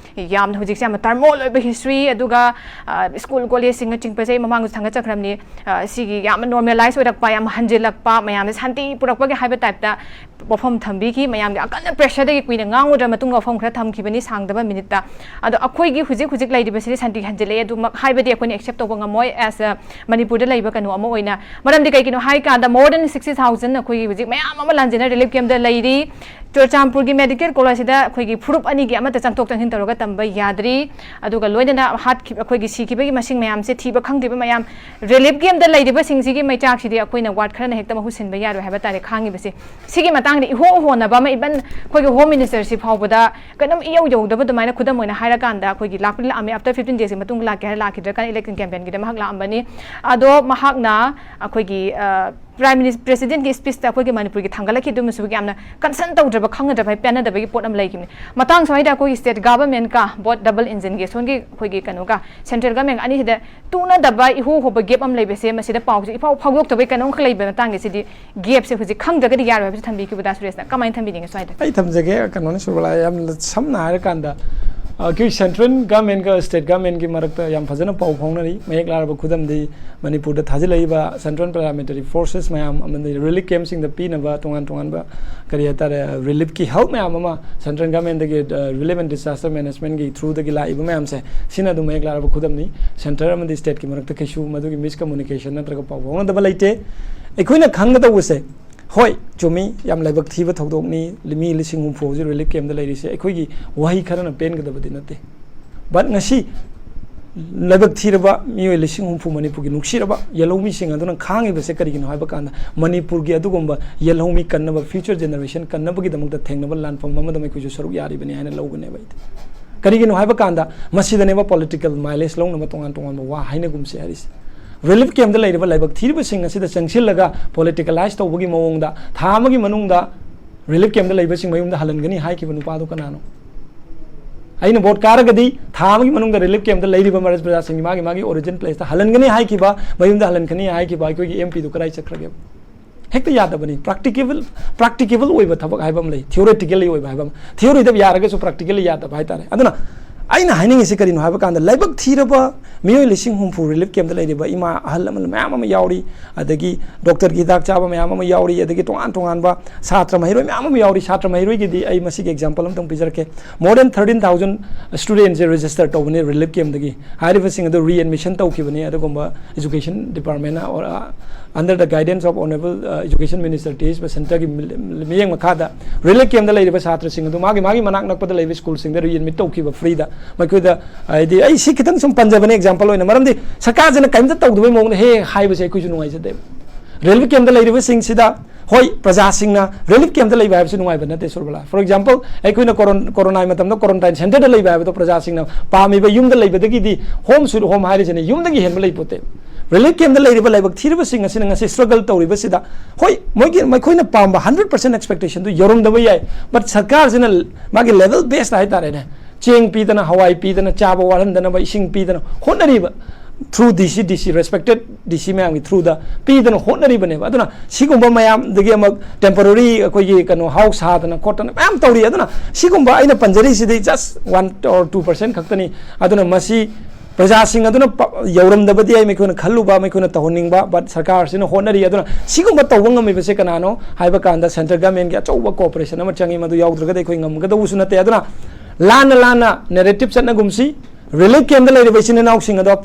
ꯌꯥꯝꯅ ꯍꯧꯖꯤꯛꯁꯦ ꯌꯥꯝꯅ turmoil ꯑꯣꯏꯕ history, ꯑꯗꯨꯒ, ꯑ, school college ꯁꯤꯡꯅꯆꯤꯡꯕꯁꯦ ꯑꯩ ꯃꯃꯥꯡꯗꯁꯨ ꯊꯥꯡꯒꯠꯆꯈ꯭ꯔꯕꯅꯤ꯫ ꯑ, ꯁꯤꯒꯤ ꯌꯥꯝꯅ normalize ꯑꯣꯏꯔꯛꯄ, ꯌꯥꯝ ꯍꯟꯖꯤꯜꯂꯛꯄ, ꯃꯌꯥꯝꯁꯦ ꯁꯥꯟꯇꯤ ꯄꯨꯔꯛꯄꯒꯤ ꯍꯥꯏꯕ type ꯇ ꯋꯥꯐꯝ ꯊꯝꯕꯤꯈꯤ꯫ ꯃꯌꯥꯝꯒꯤ ꯑꯀꯟꯕ pressureꯗꯒꯤ ꯀꯨꯏꯅ ꯉꯥꯡꯉꯨꯗ꯭ꯔ ꯃꯇꯨꯡꯗ ꯋꯥꯐꯝ ꯈꯔ ꯊꯝꯈꯤꯕꯅꯤ ꯁꯥꯡꯗꯕ minuteꯇ꯫ ꯑꯗꯣ ꯑꯩꯈꯣꯏꯒꯤ ꯍꯧꯖꯤꯛ ꯍꯧꯖꯤꯛ ꯂꯩꯔꯤꯕꯁꯤꯗꯤ ꯁꯥꯟꯇꯤ ꯍꯟꯖꯤꯜꯂꯛꯑꯦ, ꯑꯗꯨꯃꯛ ꯍꯥꯏꯕꯗꯤ ꯑꯩꯈꯣꯏꯅ accept ꯇꯧꯕ ꯉꯝꯃꯣꯏ꯫ As a ꯃꯅꯤꯄꯨꯔꯗ ꯂꯩꯕ ꯀꯩꯅꯣ ꯑꯃ ꯑꯣꯏꯅ, ꯃꯔꯝꯗꯤ ꯀꯩꯒꯤꯅꯣ ꯍꯥꯏ ꯀꯥꯟꯗ more than sixty thousand ꯑꯩꯈꯣꯏꯒꯤ ꯍꯧꯖꯤꯛ ꯃꯌꯥꯝ ꯑꯃ ꯂꯥꯟꯖꯦꯟꯅ relief campꯇ ꯂꯩꯔꯤ꯫ ꯆꯨꯔꯆꯥꯟꯄꯨꯔꯒꯤ medical collegeꯁꯤꯗ ꯑꯩꯈꯣꯏꯒꯤ ꯐꯨꯔꯨꯞ ꯑꯅꯤꯒꯤ ꯑꯃꯠꯇ ꯆꯪꯊꯣꯛ ꯆꯪꯁꯤꯟ ꯇꯧꯔꯒ ꯇꯝꯕ ꯌꯥꯗ꯭ꯔꯤ꯫ ꯑꯗꯨꯒ ꯂꯣꯏꯅꯅ ꯍꯥꯠꯈꯤ-, ꯑꯩꯈꯣꯏꯒꯤ ꯁꯤꯈꯤꯕꯒꯤ ꯃꯁꯤꯡ ꯃꯌꯥꯝꯁꯦ, ꯊꯤꯕ ꯈꯪꯗ꯭ꯔꯤꯕ ꯃꯌꯥꯝ, relief campꯇ ꯂꯩꯔꯤꯕꯁꯤꯡꯁꯤꯒꯤ ꯃꯩꯆꯥꯛꯁꯤꯗꯤ ꯑꯩꯈꯣꯏꯅ ward ꯈꯔꯅ ꯍꯦꯛꯇ ꯃꯍꯨꯠ ꯁꯤꯟꯕ ꯌꯥꯔꯣꯏ ꯍꯥꯏꯕ ꯇꯥꯔꯦ ꯈꯥꯡꯉꯤꯕꯁꯦ꯫ ꯁꯤꯒꯤ ꯃꯇꯥꯡꯗ ꯏꯍꯣ ꯍꯣꯅꯕ ꯑꯃ, even ꯑꯩꯈꯣꯏꯒꯤ Home Ministerꯁꯤ ꯐꯥꯎꯕꯗ ꯀꯩꯅꯣꯝ ꯏꯌꯧ ꯌꯧꯗꯕ ꯑꯗꯨꯃꯥꯏꯅ, ꯈꯨꯗꯝ ꯑꯣꯏꯅ ꯍꯥꯏꯔꯀꯥꯟꯗ ꯑꯩꯈꯣꯏꯒꯤ ꯂꯥꯛꯄꯗꯤ ꯂꯥꯛꯑꯝꯃꯦ, after fifteen daysꯀꯤ ꯃꯇꯨꯡꯗ ꯂꯥꯛꯀꯦ ꯍꯥꯏꯔ ꯂꯥꯛꯈꯤꯗ꯭ꯔꯀꯥꯟꯗ election campaignꯒꯤꯗ ꯃꯍꯥꯛ ꯂꯥꯛꯑꯝꯕꯅꯤ꯫ ꯑꯗꯣ ꯃꯍꯥꯛꯅ ꯑꯩꯈꯣꯏꯒꯤ, ꯑ, Prime Minister, Presidentꯀꯤ speechꯇ ꯑꯩꯈꯣꯏꯒꯤ ꯃꯅꯤꯄꯨꯔꯒꯤ ꯊꯥꯡꯒꯠꯂꯛꯈꯤꯗꯨꯃꯁꯨ ꯌꯥꯝꯅ concern ꯇꯧꯗ꯭ꯔꯕ, ꯈꯪꯅꯗ꯭ꯔꯕ ꯍꯥꯏ ꯄꯦꯟꯅꯗꯕꯒꯤ ꯄꯣꯠ ꯑꯃ ꯂꯩꯈꯤꯕꯅꯤ꯫ ꯃꯇꯥꯡ ꯁ꯭ꯋꯥꯏꯗ ꯑꯩꯈꯣꯏꯒꯤ state governmentꯀ both double engineꯒꯤ ꯁꯣꯝꯒꯤ ꯑꯩꯈꯣꯏꯒꯤ ꯀꯩꯅꯣꯒ central government ꯑꯅꯤꯁꯤꯗ ꯇꯨꯅꯗꯕ ꯏꯍꯣ ꯍꯣꯕ gap ꯑꯃ ꯂꯩꯕꯁꯦ, ꯃꯁꯤꯗ ꯄꯥꯎꯁꯦ ꯏꯐꯥꯎ ꯐꯥꯎꯗꯣꯛꯇꯕꯩ ꯀꯩꯅꯣꯝꯈꯛ ꯂꯩꯕ ꯃꯇꯥꯡꯒꯤꯁꯤꯗꯤ gapꯁꯦ ꯍꯧꯖꯤꯛ ꯈꯪꯗ꯭ꯔꯒꯗꯤ ꯌꯥꯔꯣꯏ ꯍꯥꯏꯕꯁꯤ ꯊꯝꯕꯤꯈꯤꯕꯗ, ꯁꯨꯔꯦꯁꯅ ꯀꯃꯥꯏꯅ ꯊꯝꯕꯤꯅꯤꯡꯉꯤ ꯁ꯭ꯋꯥꯏꯗ? ꯑꯩ ꯊꯝꯖꯒꯦ, ꯀꯩꯅꯣꯅꯤ ꯁꯨꯔꯕꯂꯥ, ꯌꯥꯝꯅ ꯁꯝꯅ ꯍꯥꯏꯔꯀꯥꯟꯗ, ꯑ, ꯑꯩꯈꯣꯏ central governmentꯀ state governmentꯀꯤ ꯃꯔꯛꯇ ꯌꯥꯝ ꯐꯖꯅ ꯄꯥꯎ ꯐꯥꯎꯅꯔꯤ꯫ ꯃꯌꯦꯛ ꯂꯥꯔꯕ ꯈꯨꯗꯝꯗꯤ ꯃꯅꯤꯄꯨꯔꯗ ꯊꯥꯖꯤꯜꯂꯛꯏꯕ central paramilitary forces ꯃꯌꯥꯝ ꯑꯃꯗꯤ relief campꯁꯤꯡꯗ ꯄꯤꯅꯕ ꯇꯣꯉꯥꯟ ꯇꯣꯉꯥꯟꯕ, ꯀꯔꯤ ꯍꯥꯏꯇꯥꯔꯦ, reliefꯀꯤ help ꯃꯌꯥꯝ ꯑꯃ central governmentꯗꯒꯤ, ꯑ, Relief and Disaster Managementꯀꯤ throughꯗꯒꯤ ꯂꯥꯛꯏꯕ ꯃꯌꯥꯝꯁꯦ, ꯁꯤꯅ ꯑꯗꯨꯝ ꯃꯌꯦꯛ ꯂꯥꯔꯕ ꯈꯨꯗꯝꯅꯤ꯫ Centre ꯑꯃꯗꯤ stateꯀꯤ ꯃꯔꯛꯇ ꯀꯩꯁꯨ ꯃꯗꯨꯒꯤ miscommunication ꯅꯠꯇ꯭ꯔꯒ ꯄꯥꯎ ꯐꯥꯎꯅꯗꯕ ꯂꯩꯇꯦ꯫ ꯑꯩꯈꯣꯏꯅ ꯈꯪꯒꯗꯧꯕꯁꯦ, ꯍꯣꯏ, ꯆꯨꯝꯃꯤ, ꯌꯥꯝ ꯂꯥꯏꯕꯛ ꯊꯤꯕ ꯊꯧꯗꯣꯛꯅꯤ, ꯃꯤ ꯂꯤꯁꯤꯡ ꯍꯨꯝꯐꯨ ꯍꯧꯖꯤꯛ relief campꯇ ꯂꯩꯔꯤꯁꯦ꯫ ꯑꯩꯈꯣꯏꯒꯤ ꯋꯥꯍꯩ ꯈꯔꯅ ꯄꯦꯟꯒꯗꯕꯗꯤ ꯅꯠꯇꯦ꯫ But ꯉꯁꯤ ꯂꯥꯏꯕꯛ ꯊꯤꯔꯕ ꯃꯤꯑꯣꯏ ꯂꯤꯁꯤꯡ ꯍꯨꯝꯐꯨ, ꯃꯅꯤꯄꯨꯔꯒꯤ ꯅꯨꯡꯁꯤꯔꯕ ꯌꯦꯜꯍꯧꯃꯤꯁꯤꯡ ꯑꯗꯨꯅ ꯈꯥꯡꯉꯤꯕꯁꯦ ꯀꯔꯤꯒꯤꯅꯣ ꯍꯥꯏꯕ ꯀꯥꯟꯗ, ꯃꯅꯤꯄꯨꯔꯒꯤ ꯑꯗꯨꯒꯨꯝꯕ ꯌꯦꯜꯍꯧꯃꯤ ꯀꯟꯅꯕ, future generation ꯀꯟꯅꯕꯒꯤꯗꯃꯛꯇ ꯊꯦꯡꯅꯕ ꯂꯥꯟꯐꯝ ꯑꯃꯗ ꯑꯩꯈꯣꯏꯁꯨ ꯁꯔꯨꯛ ꯌꯥꯔꯤꯕꯅꯤ ꯍꯥꯏꯅ ꯂꯧꯒꯅꯦꯕ ꯑꯩꯗꯤ꯫ ꯀꯔꯤꯒꯤꯅꯣ ꯍꯥꯏꯕ ꯀꯥꯟꯗ, ꯃꯁꯤꯗꯅꯦꯕ political mileage ꯂꯧꯅꯕ ꯇꯣꯉꯥꯟ ꯇꯣꯉꯥꯟꯕ ꯋꯥ ꯍꯥꯏꯅꯒꯨꯝꯁꯦ ꯍꯥꯏꯔꯤꯁꯦ꯫ Relief campꯇ ꯂꯩꯔꯤꯕ ꯂꯥꯏꯕꯛ ꯊꯤꯔꯤꯕꯁꯤꯡ ꯑꯁꯤꯗ ꯆꯪꯁꯤꯜꯂꯒ politicalize ꯇꯧꯕꯒꯤ ꯃꯑꯣꯡꯗ, ꯊꯥ ꯑꯃꯒꯤ ꯃꯅꯨꯡꯗ relief campꯇ ꯂꯩꯕꯁꯤꯡ ꯃꯌꯨꯝꯗ ꯍꯜꯍꯟꯒꯅꯤ ꯍꯥꯏꯈꯤꯕ ꯅꯨꯄꯥꯗꯨ ꯀꯅꯥꯅꯣ? ꯑꯩꯅ vote ꯀꯥꯔꯒꯗꯤ ꯊꯥ ꯑꯃꯒꯤ ꯃꯅꯨꯡꯗ relief campꯇ ꯂꯩꯔꯤꯕ ꯃꯔ-, ꯄ꯭ꯔꯖꯥꯁꯤꯡꯒꯤ ꯃꯥꯒꯤ, ꯃꯥꯒꯤ origin placeꯇ ꯍꯜꯍꯟꯒꯅꯤ ꯍꯥꯏꯈꯤꯕ, ꯃꯌꯨꯝꯗ ꯍꯜꯍꯟꯒꯅꯤ ꯍꯥꯏꯈꯤꯕ ꯑꯩꯈꯣꯏꯒꯤ MPꯗꯨ ꯀꯗꯥꯏ ꯆꯠꯈ꯭ꯔꯒꯦ? ꯍꯦꯛꯇ ꯌꯥꯗꯕꯅꯤ꯫ Practicable, practically ꯑꯣꯏꯕ ꯊꯕꯛ ꯍꯥꯏꯕ ꯑꯃ ꯂꯩ, theoretically ꯑꯣꯏꯕ ꯍꯥꯏꯕ ꯑꯃ꯫ Theoryꯗ ꯌꯥꯔꯒꯁꯨ practically ꯌꯥꯗꯕ ꯍꯥꯏꯇꯥꯔꯦ꯫ ꯑꯗꯨꯅ ꯑꯩꯅ ꯍꯥꯏꯅꯤꯡꯉꯤꯁꯤ ꯀꯔꯤꯅꯣ ꯍꯥꯏꯕ ꯀꯥꯟꯗ, ꯂꯥꯏꯕꯛ ꯊꯤꯔꯕ ꯃꯤꯑꯣꯏ ꯂꯤꯁꯤꯡ ꯍꯨꯝꯐꯨ ꯔꯤꯂꯤꯐ ꯀꯦꯝꯞꯇ ꯂꯩꯔꯤꯕ ꯏꯃꯥ ꯑꯍꯜ ꯂꯃꯟ ꯃꯌꯥꯝ ꯑꯃ ꯌꯥꯎꯔꯤ, ꯑꯗꯒꯤ ꯗꯣꯛꯇꯔꯒꯤ ꯍꯤꯗꯥꯛ ꯆꯥꯕ ꯃꯌꯥꯝ ꯑꯃ ꯌꯥꯎꯔꯤ, ꯑꯗꯒꯤ ꯇꯣꯉꯥꯟ ꯇꯣꯉꯥꯟꯕ ꯁꯥꯇ꯭ꯔ ꯃꯍꯩꯔꯣꯏ ꯃꯌꯥꯝ ꯑꯃ ꯌꯥꯎꯔꯤ꯫ ꯁꯥꯇ꯭ꯔ ꯃꯍꯩꯔꯣꯏꯒꯤꯗꯤ ꯑꯩ ꯃꯁꯤꯒꯤ ꯑꯦꯛꯖꯥꯝꯄꯜ ꯑꯃꯇꯪ ꯄꯤꯖꯔꯛꯀꯦ꯫ More than thirteen thousand students ꯁꯦ register ꯇꯧꯕꯅꯤ ꯔꯤꯂꯤꯐ ꯀꯦꯝꯞꯇꯒꯤ꯫ ꯍꯥꯏꯔꯤꯕꯁꯤꯡ ꯑꯗꯨ readmission ꯇꯧꯈꯤꯕꯅꯤ꯫ ꯑꯗꯨꯒꯨꯝꯕ education department ꯅ, or, uh, under the guidance of Honorable, uh, Education Minister T H ꯕꯁꯟꯇꯒꯤ ꯃꯤ-, ꯃꯤꯠꯌꯦꯡ ꯃꯈꯥꯗ ꯔꯤꯂꯤꯐ ꯀꯦꯝꯞꯇ ꯂꯩꯔꯤꯕ ꯁꯥꯇ꯭ꯔꯁꯤꯡ ꯑꯗꯨ ꯃꯥꯒꯤ, ꯃꯥꯒꯤ ꯃꯅꯥꯛ ꯅꯛꯄꯗ ꯂꯩꯕ ꯁ꯭ꯀꯨꯜꯁꯤꯡꯗ readmit ꯇꯧꯈꯤꯕ ꯐ꯭ꯔꯤꯗ꯫ ꯃꯈꯣꯏꯗ, ꯍꯥꯏꯗꯤ, ꯑꯩ ꯁꯤ ꯈꯤꯇꯪ ꯁꯨꯝ ꯄꯟꯖꯕꯅꯦ ꯑꯦꯛꯖꯥꯝꯄꯜ ꯑꯣꯏꯅ, ꯃꯔꯝꯗꯤ ꯁꯔꯀꯥꯔꯁꯤꯅ ꯀꯔꯤꯝꯇ ꯇꯧꯗꯕꯩ ꯃꯑꯣꯡꯗ ꯍꯦꯛ ꯍꯥꯏꯕꯁꯦ ꯑꯩꯈꯣꯏꯁꯨ ꯅꯨꯡꯉꯥꯏꯖꯗꯦꯕ꯫ ꯔꯤꯂꯤꯐ ꯀꯦꯝꯞꯇ ꯂꯩꯔꯤꯕꯁꯤꯡꯁꯤꯗ, ꯍꯣꯏ, ꯄ꯭ꯔꯖꯥꯁꯤꯡꯅ ꯔꯤꯂꯤꯐ ꯀꯦꯝꯞꯇ ꯂꯩꯕ ꯍꯥꯏꯕꯁꯤ ꯅꯨꯡꯉꯥꯏꯕ ꯅꯠꯇꯦ, ꯁꯨꯔꯕꯂꯥ꯫ For example, ꯑꯩꯈꯣꯏꯅ ꯀꯣꯔꯣꯟ-, ꯀꯣꯔꯣꯅꯥꯒꯤ ꯃꯇꯝꯗ quarantine centre ꯗ ꯂꯩꯕ ꯍꯥꯏꯕꯗꯣ ꯄ꯭ꯔꯖꯥꯁꯤꯡꯅ ꯄꯥꯝꯃꯤꯕ ꯌꯨꯝꯗ ꯂꯩꯕꯗꯒꯤꯗꯤ, home sweet home ꯍꯥꯏꯔꯤꯁꯤꯅꯦ, ꯌꯨꯝꯗꯒꯤ ꯍꯦꯟꯕ ꯂꯩꯄꯣꯠꯇꯦ꯫ ꯔꯤꯂꯤꯐ ꯀꯦꯝꯞꯇ ꯂꯩꯔꯤꯕ ꯂꯥꯏꯕꯛ ꯊꯤꯔꯤꯕꯁꯤꯡ ꯑꯁꯤꯅ ꯉꯁꯤ struggle ꯇꯧꯔꯤꯕꯁꯤꯗ, ꯍꯣꯏ, ꯃꯣꯏꯒꯤ, ꯃꯈꯣꯏꯅ ꯄꯥꯝꯕ hundred percent expectation ꯗꯨ ꯌꯧꯔꯝꯗꯕ ꯌꯥꯏ, but ꯁꯔꯀꯥꯔꯁꯤꯅ ꯃꯥꯒꯤ level base ꯇ ꯍꯥꯏꯇꯥꯔꯦꯅꯦ, ꯆꯦꯡ ꯄꯤꯗꯅ, ꯍꯋꯥꯏ ꯄꯤꯗꯅ, ꯆꯥꯕ ꯋꯥꯠꯍꯟꯗꯅꯕ ꯏꯁꯤꯡ ꯄꯤꯗꯅ ꯍꯣꯠꯅꯔꯤꯕ, through ꯗꯤ ꯁꯤ, ꯗꯤ ꯁꯤ, respected ꯗꯤ ꯁꯤ ꯃꯌꯥꯝꯒꯤ through ꯗ ꯄꯤꯗꯅ ꯍꯣꯠꯅꯔꯤꯕꯅꯦꯕ꯫ ꯑꯗꯨꯅ ꯁꯤꯒꯨꯝꯕ ꯃꯌꯥꯝꯗꯒꯤ ꯑꯃꯨꯛ temporary ꯑꯩꯈꯣꯏꯒꯤ ꯀꯩꯅꯣ house ꯁꯥꯗꯅ ꯈꯣꯠꯇꯅ ꯃꯌꯥꯝ ꯇꯧꯔꯤ꯫ ꯑꯗꯨꯅ ꯁꯤꯒꯨꯝꯕ ꯑꯩꯅ ꯄꯟꯖꯔꯤꯁꯤꯗꯤ just one or two percent ꯈꯛꯇꯅꯤ꯫ ꯑꯗꯨꯅ ꯃꯁꯤ ꯄ꯭ꯔꯖꯥꯁꯤꯡ ꯑꯗꯨꯅ ꯄ-, ꯌꯧꯔꯝꯗꯕꯗꯤ ꯌꯥꯏ, ꯃꯈꯣꯏꯅ ꯈꯜꯂꯨꯕ, ꯃꯈꯣꯏꯅ ꯇꯧꯍꯟꯅꯤꯡꯕ, but ꯁꯔꯀꯥꯔꯁꯤꯅ ꯍꯣꯠꯅꯔꯤ꯫ ꯑꯗꯨꯅ ꯁꯤꯒꯨꯝꯕ ꯇꯧꯕ ꯉꯝꯃꯤꯕꯁꯦ ꯀꯅꯥꯅꯣ ꯍꯥꯏꯕ ꯀꯥꯟꯗ central government ꯀꯤ ꯑꯆꯧꯕ cooperation ꯑꯃ ꯆꯪꯉꯤ, ꯃꯗꯨ ꯌꯥꯎꯗ꯭ꯔꯒꯗꯤ ꯑꯩꯈꯣꯏ ꯉꯝꯒꯗꯧꯕꯁꯨ ꯅꯠꯇꯦ꯫ ꯑꯗꯨꯅ ꯂꯥꯟꯅ ꯂꯥꯟꯅ narrative ꯆꯠꯅꯒꯨꯝꯁꯤ꯫ ꯔꯤꯂꯤꯐ ꯀꯦꯝꯞꯇ ꯂꯩꯔꯤꯕ ꯏꯆꯤꯟ ꯏꯅꯥꯎꯁꯤꯡ ꯑꯗꯣ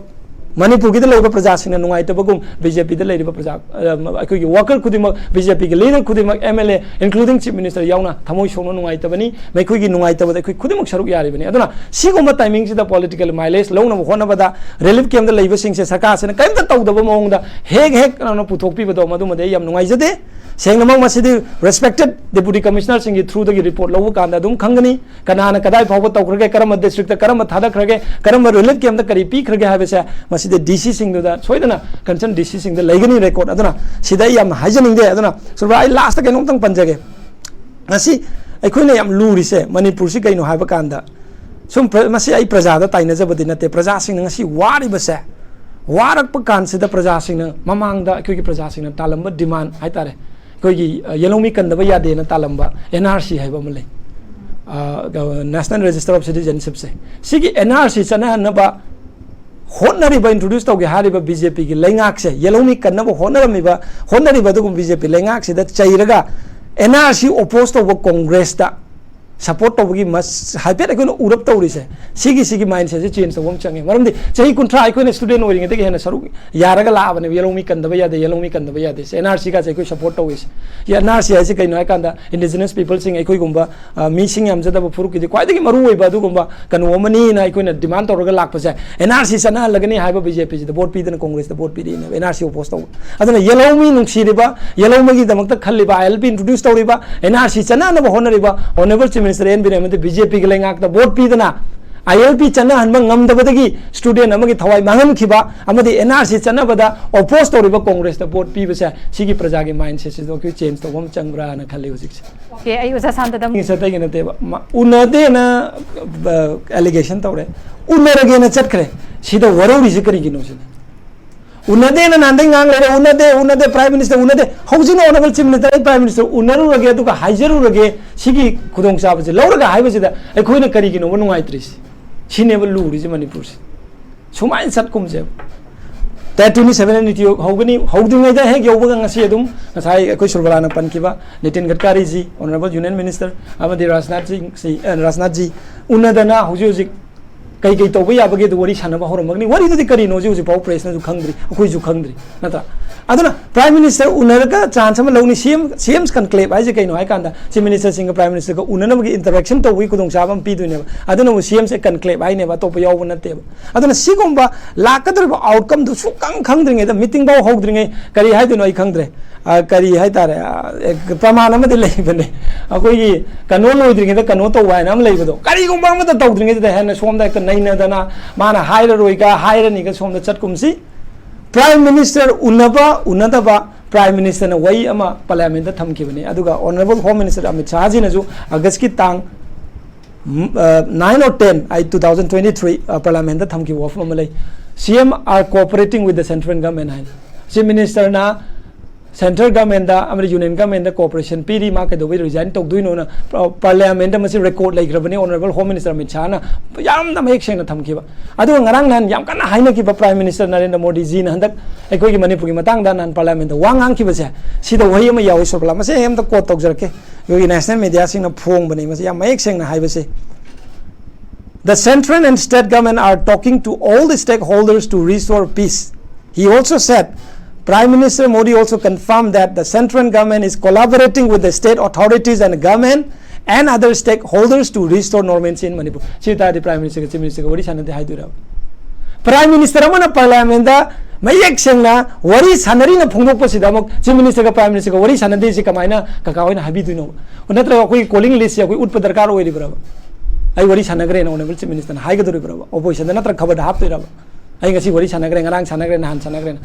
ꯃꯅꯤꯄꯨꯔꯒꯤꯗ ꯂꯩꯔꯤꯕ ꯄ꯭ꯔꯖꯥꯁꯤꯡꯅ ꯅꯨꯡꯉꯥꯏꯇꯕꯒꯨꯝ, ꯕꯤ ꯖꯦ ꯄꯤꯗ ꯂꯩꯔꯤꯕ ꯄ꯭ꯔꯖꯥ, ꯑ, ꯑꯩꯈꯣꯏꯒꯤ worker ꯈꯨꯗꯤꯡꯃꯛ, ꯕꯤ ꯖꯦ ꯄꯤꯒꯤ leader ꯈꯨꯗꯤꯡꯃꯛ, M L A, including Chief Minister ꯌꯥꯎꯅ ꯊꯃꯣꯏ ꯁꯣꯛꯅ ꯅꯨꯡꯉꯥꯏꯇꯕꯅꯤ꯫ ꯃꯈꯣꯏꯒꯤ ꯅꯨꯡꯉꯥꯏꯇꯕꯗ ꯑꯩꯈꯣꯏ ꯈꯨꯗꯤꯡꯃꯛ ꯁꯔꯨꯛ ꯌꯥꯔꯤꯕꯅꯤ꯫ ꯑꯗꯨꯅ ꯁꯤꯒꯨꯝꯕ timing ꯁꯤꯗ political mileage ꯂꯧꯅꯕ ꯍꯣꯠꯅꯕꯗ ꯔꯤꯂꯤꯐ ꯀꯦꯝꯞꯇ ꯂꯩꯕꯁꯤꯡꯁꯦ ꯁꯔꯀꯥꯔꯁꯤꯅ ꯀꯔꯤꯝꯇ ꯇꯧꯗꯕ ꯃꯑꯣꯡꯗ ꯍꯦꯛ ꯍꯦꯛ ꯀꯩꯅꯣ ꯄꯨꯊꯣꯛꯄꯤꯕꯗꯣ, ꯃꯗꯨꯃꯗꯤ ꯑꯩ ꯌꯥꯝ ꯅꯨꯡꯉꯥꯏꯖꯗꯦ꯫ ꯁꯦꯡꯅꯃꯛ ꯃꯁꯤꯗꯤ respected deputy commissioner ꯁꯤꯡꯒꯤ through ꯗꯒꯤ report ꯂꯧꯕ ꯀꯥꯟꯗ ꯑꯗꯨꯝ ꯈꯪꯒꯅꯤ꯫ ꯀꯅꯥꯅ ꯀꯗꯥꯏ ꯐꯥꯎꯕ ꯇꯧꯈ꯭ꯔꯒꯦ, ꯀꯔꯝꯕ district ꯇ ꯀꯔꯝꯕ ꯊꯥꯗꯈ꯭ꯔꯒꯦ, ꯀꯔꯝꯕ ꯔꯤꯂꯤꯐ ꯀꯦꯝꯞꯇ ꯀꯔꯤ ꯄꯤꯈ꯭ꯔꯒꯦ ꯍꯥꯏꯕꯁꯦ ꯃꯁꯤꯗ ꯗꯤ ꯁꯤ ꯁꯤꯡꯗꯨꯗ ꯁꯣꯏꯗꯅ concern ꯗꯤ ꯁꯤ ꯁꯤꯡꯗ ꯂꯩꯒꯅꯤ record꯫ ꯑꯗꯨꯅ ꯁꯤꯗ ꯑꯩ ꯌꯥꯝꯅ ꯍꯥꯏꯖꯅꯤꯡꯗꯦ꯫ ꯑꯗꯨꯅ ꯁꯨꯔꯕ꯭ꯔꯥ, ꯑꯩ last ꯇ ꯀꯩꯅꯣꯝꯇꯪ ꯄꯟꯖꯒꯦ꯫ ꯉꯁꯤ ꯑꯩꯈꯣꯏꯅ ꯌꯥꯝ ꯂꯨꯔꯤꯁꯦ ꯃꯅꯤꯄꯨꯔꯁꯤ ꯀꯩꯅꯣ ꯍꯥꯏꯕ ꯀꯥꯟꯗ, ꯁꯨꯝ ꯄ꯭ꯔ-, ꯃꯁꯤ ꯑꯩ ꯄ꯭ꯔꯖꯥꯗ ꯇꯥꯏꯅꯖꯕꯗꯤ ꯅꯠꯇꯦ, ꯄ꯭ꯔꯖꯥꯁꯤꯡꯅ ꯉꯁꯤ ꯋꯥꯔꯤꯕꯁꯦ, ꯋꯥꯔꯛꯄ ꯀꯥꯟꯁꯤꯗ ꯄ꯭ꯔꯖꯥꯁꯤꯡꯅ, ꯃꯃꯥꯡꯗ ꯑꯩꯈꯣꯏꯒꯤ ꯄ꯭ꯔꯖꯥꯁꯤꯡꯅ ꯇꯥꯜꯂꯝꯕ demand ꯍꯥꯏꯇꯥꯔꯦ, ꯑꯩꯈꯣꯏꯒꯤ, ꯑ, ꯌꯦꯜꯍꯧꯃꯤ ꯀꯟꯗꯕ ꯌꯥꯗꯦꯅ ꯇꯥꯜꯂꯝꯕ ꯑꯦꯟ ꯑꯥꯔ ꯁꯤ ꯍꯥꯏꯕ ꯑꯃ ꯂꯩ꯫ National Register of Citizenship ꯁꯦ, ꯁꯤꯒꯤ N R C ꯆꯠꯅꯍꯟꯅꯕ ꯍꯣꯠꯅꯔꯤꯕ, introduce ꯇꯧꯒꯦ ꯍꯥꯏꯔꯤꯕ B J P ꯒꯤ ꯂꯩꯉꯥꯛꯁꯦ, ꯌꯦꯜꯍꯧꯃꯤ ꯀꯟꯅꯕ ꯍꯣꯠꯅꯔꯝꯃꯤꯕ, ꯍꯣꯠꯅꯔꯤꯕ ꯑꯗꯨꯒꯨꯝꯕ B J P ꯂꯩꯉꯥꯛꯁꯤꯗ ꯆꯩꯔꯒ N R C oppose ꯇꯧꯕ Congress ꯇ support ꯇꯧꯕꯒꯤ ꯃꯁ-, ꯍꯥꯏꯐꯦꯠ ꯑꯩꯈꯣꯏꯅ ꯎꯔꯞ ꯇꯧꯔꯤꯁꯦ, ꯁꯤꯒꯤ, ꯁꯤꯒꯤ mindset ꯁꯦ change ꯇꯧꯕ ꯑꯃ ꯆꯪꯉꯦ꯫ ꯃꯔꯝꯗꯤ ꯆꯍꯤ ꯀꯨꯟꯊ꯭ꯔꯥ ꯑꯩꯈꯣꯏꯅ student ꯑꯣꯏꯔꯤꯉꯩꯗꯒꯤ ꯍꯦꯟꯅ ꯁꯔꯨꯛ ꯌꯥꯔꯒ ꯂꯥꯛꯑꯕꯅꯦꯕ, ꯌꯦꯜꯍꯧꯃꯤ ꯀꯟꯗꯕ ꯌꯥꯗꯦ, ꯌꯦꯜꯍꯧꯃꯤ ꯀꯟꯗꯕ ꯌꯥꯗꯦ꯫ N R C ꯀꯥꯁꯦ ꯑꯩꯈꯣꯏ support ꯇꯧꯏꯁꯦ꯫ N R C ꯍꯥꯏꯁꯦ ꯀꯩꯅꯣ ꯍꯥꯏ ꯀꯥꯟꯗ, indigenous people ꯁꯤꯡ, ꯑꯩꯈꯣꯏꯒꯨꯝꯕ, ꯑ, ꯃꯤꯁꯤꯡ ꯌꯥꯝꯖꯗꯕ ꯐꯨꯔꯨꯞꯀꯤꯗꯤ ꯈ꯭ꯋꯥꯏꯗꯒꯤ ꯃꯔꯨꯑꯣꯏꯕ ꯑꯗꯨꯒꯨꯝꯕ ꯀꯩꯅꯣ ꯑꯃꯅꯤꯅ ꯑꯩꯈꯣꯏꯅ demand ꯇꯧꯔꯒ ꯂꯥꯛꯄꯁꯦ, N R C ꯆꯠꯅꯍꯜꯂꯒꯅꯤ ꯍꯥꯏꯕ B J P ꯁꯤꯗ vote ꯄꯤꯗꯅ Congress ꯇ vote ꯄꯤꯔꯛꯏꯅꯦꯕ, N R C oppose ꯇꯧꯕ꯫ ꯑꯗꯨꯅ ꯌꯦꯜꯍꯧꯃꯤ ꯅꯨꯡꯁꯤꯔꯤꯕ, ꯌꯦꯜꯍꯧꯃꯤꯒꯤꯗꯃꯛꯇ ꯈꯜꯂꯤꯕ, I L P introduce ꯇꯧꯔꯤꯕ, N R C ꯆꯠꯅꯍꯟꯅꯕ ꯍꯣꯠꯅꯔꯤꯕ Honourable Chief Minister N Biren ꯑꯃꯗꯤ B J P ꯒꯤ ꯂꯩꯉꯥꯛꯇ vote ꯄꯤꯗꯅ I L P ꯆꯠꯅꯍꯟꯕ ꯉꯝꯗꯕꯗꯒꯤ student ꯑꯃꯒꯤ ꯊꯋꯥꯏ ꯃꯥꯡꯍꯟꯈꯤꯕ ꯑꯃꯗꯤ N R C ꯆꯠꯅꯕꯗ oppose ꯇꯧꯔꯤꯕ Congress ꯇ vote ꯄꯤꯕꯁꯦ, ꯁꯤꯒꯤ ꯄ꯭ꯔꯖꯥꯒꯤ mindset ꯁꯤꯗ ꯑꯩꯈꯣꯏ change ꯇꯧꯕ ꯑꯃ ꯆꯪꯕ꯭ꯔꯥꯅ ꯈꯜꯂꯤ ꯍꯧꯖꯤꯛꯁꯦ꯫ Okay, ꯑꯩ ꯑꯣꯖꯥ ꯁꯥꯟꯇꯗ ꯑꯃꯨꯛ ꯃꯤꯁꯦ ꯑꯇꯩꯒꯤ ꯅꯠꯇꯦꯕ, ꯃ-, ꯎꯅꯗꯦꯅ, ꯑ, allegation ꯇꯧꯔꯦ, ꯎꯅꯔꯒꯦꯅ ꯆꯠꯈ꯭ꯔꯦ꯫ ꯁꯤꯗ ꯋꯥꯔꯧꯔꯤꯁꯦ ꯀꯔꯤꯒꯤꯅꯣ ꯁꯤꯅꯤ? ꯎꯅꯗꯦꯅ ꯅꯍꯥꯟꯗꯩ ꯉꯥꯡ ꯂꯩꯔꯦ, ꯎꯅꯗꯦ, ꯎꯅꯗꯦ, Prime Minister ꯎꯅꯗꯦ꯫ ꯍꯧꯖꯤꯛꯅ Honourable Chief Minister, ꯑꯩ Prime Minister ꯎꯅꯔꯨꯔꯒꯦ, ꯑꯗꯨꯒ ꯍꯥꯏꯖꯔꯨꯔꯒꯦ, ꯁꯤꯒꯤ ꯈꯨꯗꯣꯡꯆꯥꯕꯁꯦ ꯂꯧꯔꯒ ꯍꯥꯏꯕꯁꯤꯗ ꯑꯩꯈꯣꯏꯅ ꯀꯔꯤꯒꯤꯅꯣꯕ ꯅꯨꯡꯉꯥꯏꯇ꯭ꯔꯤꯁꯤ? ꯁꯤꯅꯦꯕ ꯂꯨꯔꯤꯁꯦ ꯃꯅꯤꯄꯨꯔꯁꯦ꯫ ꯁꯨꯃꯥꯏꯅ ꯆꯠꯀꯨꯝꯁꯦꯕ꯫ Tet twenty seven ꯅꯤꯇꯤ ꯑꯥꯌꯣꯒ ꯍꯧꯒꯅꯤ, ꯍꯧꯗ꯭ꯔꯤꯉꯩꯗ ꯍꯦꯛ ꯌꯧꯕꯒ ꯉꯁꯤ ꯑꯗꯨꯝ ꯉꯁꯥꯏ ꯑꯩꯈꯣꯏ ꯁꯨꯔꯕꯂꯥꯅ ꯄꯟꯈꯤꯕ ꯅꯤꯇꯤꯟ ꯒꯗꯀꯥꯔꯤꯖꯤ, Honourable Union Minister, ꯑꯃꯗꯤ ꯔꯥꯖꯅꯥꯊ ꯁꯤꯡ, ꯁꯤ, ꯑ, ꯔꯥꯖꯅꯥꯊ ꯖꯤ ꯎꯅꯗꯅ ꯍꯧꯖꯤꯛ ꯍꯧꯖꯤꯛ ꯀꯩ ꯀꯩ ꯇꯧꯕ ꯌꯥꯕꯒꯦꯗꯨ ꯋꯥꯔꯤ ꯁꯥꯟꯅꯕ ꯍꯧꯔꯝꯃꯒꯅꯤ꯫ ꯋꯥꯔꯤꯗꯨꯗꯤ ꯀꯔꯤꯅꯣ ꯍꯧꯖꯤꯛ ꯍꯧꯖꯤꯛ ꯐꯥꯎ press ꯅꯁꯨ ꯈꯪꯗ꯭ꯔꯤ, ꯑꯩꯈꯣꯏꯁꯨ ꯈꯪꯗ꯭ꯔꯤ, ꯅꯠꯇ꯭ꯔꯥ? ꯑꯗꯨꯅ Prime Minister ꯎꯅꯔꯒ chance ꯑꯃ ꯂꯧꯅꯤ꯫ C M, C M's conclave ꯍꯥꯏꯁꯦ ꯀꯩꯅꯣ ꯍꯥꯏ ꯀꯥꯟꯗ, Chief Minister ꯁꯤꯡꯒ Prime Minister ꯒ ꯎꯅꯅꯕꯒꯤ interaction ꯇꯧꯕꯒꯤ ꯈꯨꯗꯣꯡꯆꯥꯕ ꯑꯃ ꯄꯤꯗꯣꯏꯅꯦꯕ꯫ ꯑꯗꯨꯅꯕꯨ C M's conclave ꯍꯥꯏꯅꯦꯕ, ꯑꯇꯣꯞꯄ ꯌꯥꯎꯕ ꯅꯠꯇꯦꯕ꯫ ꯑꯗꯨꯅ ꯁꯤꯒꯨꯝꯕ ꯂꯥꯛꯀꯗꯧꯔꯤꯕ outcome ꯗꯨ ꯁꯨꯛꯈꯪ ꯈꯪꯗ꯭ꯔꯤꯉꯩꯗ, meeting ꯐꯥꯎ ꯍꯧꯗ꯭ꯔꯤꯉꯩ, ꯀꯔꯤ ꯍꯥꯏꯗꯣꯏꯅꯣ ꯑꯩ ꯈꯪꯗ꯭ꯔꯦ꯫ ꯑ, ꯀꯔꯤ ꯍꯥꯏꯇꯥꯔꯦ, ꯑ, ꯑꯦ, ꯄ꯭ꯔꯃꯥꯟ ꯑꯃꯗꯤ ꯂꯩꯕꯅꯦ, ꯑꯩꯈꯣꯏꯒꯤ ꯀꯩꯅꯣ ꯂꯣꯏꯗ꯭ꯔꯤꯉꯩꯗ ꯀꯩꯅꯣ ꯇꯧꯕ ꯍꯥꯏꯅ ꯑꯃ ꯂꯩꯕꯗꯣ, ꯀꯔꯤꯒꯨꯝꯕ ꯑꯃꯇ ꯇꯧꯗ꯭ꯔꯤꯉꯩꯗ ꯍꯦꯟꯅ ꯁꯣꯝꯗ ꯍꯦꯛꯇ ꯅꯩꯅꯗꯅ, ꯃꯥꯅ ꯍꯥꯏꯔꯔꯣꯏꯒ ꯍꯥꯏꯔꯅꯤꯒ ꯁꯣꯝꯗ ꯆꯠꯀꯨꯝꯁꯤ꯫ Prime Minister ꯎꯅꯕ ꯎꯅꯗꯕ, Prime Minister ꯅ ꯋꯥꯍꯩ ꯑꯃ Parliament ꯇ ꯊꯝꯈꯤꯕꯅꯤ, ꯑꯗꯨꯒ Honourable Home Minister Amit ꯁꯥꯍꯖꯤꯅꯁꯨ August ꯀꯤ ꯇꯥꯡ, ꯎꯝ, ꯑ, nine or ten, ꯑꯩ two thousand twenty three, ꯑ, Parliament ꯇ ꯊꯝꯈꯤꯕ ꯋꯥꯐꯝ ꯑꯃ ꯂꯩ, "C M are cooperating with the central government" ꯍꯥꯏꯅ꯫ Chief Minister ꯅ Central government ꯑꯃꯗꯤ Union government cooperation ꯄꯤꯔꯤ, ꯃꯥ ꯀꯩꯗꯧꯕꯩ resign ꯇꯧꯗꯣꯏꯅꯣꯅ ꯄꯥꯔꯂꯤꯌꯥꯃꯦꯟꯗ ꯃꯁꯤ record ꯂꯩꯈ꯭ꯔꯕꯅꯤ꯫ Honourable Home Minister Amit ꯁꯥꯍꯅ ꯌꯥꯝꯅ ꯃꯌꯦꯛ ꯁꯦꯡꯅ ꯊꯝꯈꯤꯕ꯫ ꯑꯗꯨꯒ ꯉꯔꯥꯡ ꯅꯍꯥꯟ ꯌꯥꯝ ꯀꯟꯅ ꯍꯥꯏꯅꯈꯤꯕ Prime Minister ꯅꯔꯦꯟꯗ꯭ꯔ ꯃꯣꯗꯤꯖꯤꯅ ꯍꯟꯗꯛ ꯑꯩꯈꯣꯏꯒꯤ ꯃꯅꯤꯄꯨꯔꯒꯤ ꯃꯇꯥꯡꯗ ꯅꯍꯥꯟ ꯄꯥꯔꯂꯤꯌꯥꯃꯦꯟꯗ ꯋꯥ ꯉꯥꯡꯈꯤꯕꯁꯦ, ꯁꯤꯗ ꯋꯥꯍꯩ ꯑꯃ ꯌꯥꯎꯏ ꯁꯣꯔꯕꯂꯥ, ꯃꯁꯤ ꯑꯩ ꯑꯝꯇ quote ꯇꯧꯖꯔꯛꯀꯦ꯫ ꯑꯩꯈꯣꯏꯒꯤ national media ꯁꯤꯡꯅ ꯐꯣꯡꯕꯅꯤ ꯃꯁꯤ ꯌꯥꯝ ꯃꯌꯦꯛ ꯁꯦꯡꯅ ꯍꯥꯏꯕꯁꯦ, "The central and state government are talking to all the stakeholders to restore peace." He also said, Prime Minister Modi also confirmed that the central government is collaborating with the state authorities and government and other stakeholders to restore normalcy in Manipur. ꯁꯤ ꯇꯥꯔꯗꯤ Prime Minister ꯒ Chief Minister ꯒ ꯋꯥꯔꯤ ꯁꯥꯟꯅꯗꯦ ꯍꯥꯏꯗꯣꯏꯔꯕ? Prime Minister ꯑꯃꯅ ꯄꯥꯔꯂꯤꯌꯥꯃꯦꯟꯗ ꯃꯌꯦꯛ ꯁꯦꯡꯅ ꯋꯥꯔꯤ ꯁꯥꯟꯅꯔꯤꯅ ꯐꯣꯡꯗꯣꯛꯄꯁꯤꯗ ꯑꯃꯨꯛ Chief Minister ꯒ Prime Minister ꯒ ꯋꯥꯔꯤ ꯁꯥꯟꯅꯗꯦ ꯁꯤ ꯀꯃꯥꯏꯅ ꯀꯀꯥ ꯍꯣꯏꯅ ꯍꯥꯏꯕꯤꯗꯣꯏꯅꯣ? ꯅꯠꯇ꯭ꯔꯒ ꯑꯩꯈꯣꯏꯒꯤ calling list ꯁꯦ ꯑꯩꯈꯣꯏ ꯎꯠꯄ ꯗꯔꯀꯥꯔ ꯑꯣꯏꯔꯤꯕ꯭ꯔꯕ? ꯑꯩ ꯋꯥꯔꯤ ꯁꯥꯟꯅꯈ꯭ꯔꯦꯅ Honourable Chief Minister ꯅ ꯍꯥꯏꯒꯗꯧꯔꯤꯕ꯭ꯔꯕ? Opposition ꯗ ꯅꯠꯇ꯭ꯔꯒ ꯈꯕꯔꯗ ꯍꯥꯞꯇꯣꯏꯔꯕ? "ꯑꯩ ꯉꯁꯤ ꯋꯥꯔꯤ ꯁꯥꯟꯅꯈ꯭ꯔꯦ, ꯉꯔꯥꯡ ꯁꯥꯟꯅꯈ꯭ꯔꯦ, ꯅꯍꯥꯟ ꯁꯥꯟꯅꯈ꯭ꯔꯦꯅ"?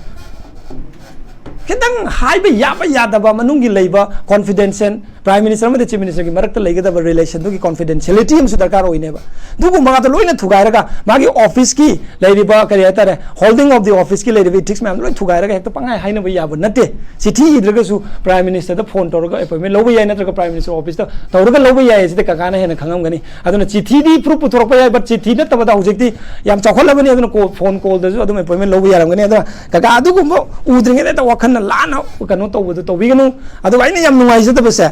ꯈꯤꯇꯪ ꯍꯥꯏꯕ ꯌꯥꯕ ꯌꯥꯗꯕ, ꯃꯅꯨꯡꯒꯤ ꯂꯩꯕ confidential, Prime Minister ꯑꯃꯗꯤ Chief Minister ꯒꯤ ꯃꯔꯛꯇ ꯂꯩꯒꯗꯕ relation ꯗꯨꯒꯤ confidentiality ꯑꯃꯁꯨ ꯗꯔꯀꯥꯔ ꯑꯣꯏꯅꯦꯕ꯫ ꯑꯗꯨꯒꯨꯝꯕ ꯉꯥꯛꯇ ꯂꯣꯏꯅ ꯊꯨꯒꯥꯏꯔꯒ ꯃꯥꯒꯤ office ꯀꯤ ꯂꯩꯔꯤꯕ, ꯀꯔꯤ ꯍꯥꯏꯇꯥꯔꯦ, holding of the office ꯀꯤ ꯂꯩꯔꯤꯕ ethics ꯃꯌꯥꯝꯗꯣ ꯂꯣꯏ ꯊꯨꯒꯥꯏꯔꯒ ꯍꯦꯛꯇ ꯄꯪꯍꯥꯏ ꯍꯥꯏꯅꯕ ꯌꯥꯕ ꯅꯠꯇꯦ꯫ ꯆꯤꯊꯤ ꯏꯗ꯭ꯔꯒꯁꯨ Prime Minister ꯗ phone ꯇꯧꯔꯒ appointment ꯂꯧꯕ ꯌꯥꯏ, ꯅꯠꯇ꯭ꯔꯒ Prime Minister office ꯇ ꯇꯧꯔꯒ ꯂꯧꯕ ꯌꯥꯏ꯫ ꯁꯤꯗ ꯀꯀꯥꯅ ꯍꯦꯟꯅ ꯈꯪꯉꯝꯒꯅꯤ꯫ ꯑꯗꯨꯅ ꯆꯤꯊꯤꯗꯤ proof ꯄꯨꯊꯣꯔꯛꯄ ꯌꯥꯏ, but ꯆꯤꯊꯤ ꯅꯠꯇꯕꯗ ꯍꯧꯖꯤꯛꯇꯤ ꯌꯥꯝ ꯆꯥꯎꯈꯠꯂꯕꯅꯤ꯫ ꯑꯗꯨꯅ ꯀꯣ-, phone call ꯗꯁꯨ ꯑꯗꯨꯝ appointment ꯂꯧꯕ ꯌꯥꯔꯝꯒꯅꯤ꯫ ꯑꯗꯨꯅ ꯀꯀꯥ ꯑꯗꯨꯒꯨꯝꯕ ꯎꯗ꯭ꯔꯤꯉꯩꯗ ꯍꯦꯛꯇ ꯋꯥꯈꯜꯅ ꯂꯥꯟꯅ ꯀꯩꯅꯣ ꯇꯧꯕꯗꯣ ꯇꯧꯕꯤꯒꯅꯨ꯫ ꯑꯗꯨꯒ ꯑꯩꯅ ꯌꯥꯝ ꯅꯨꯡꯉꯥꯏꯖꯗꯕꯁꯦ,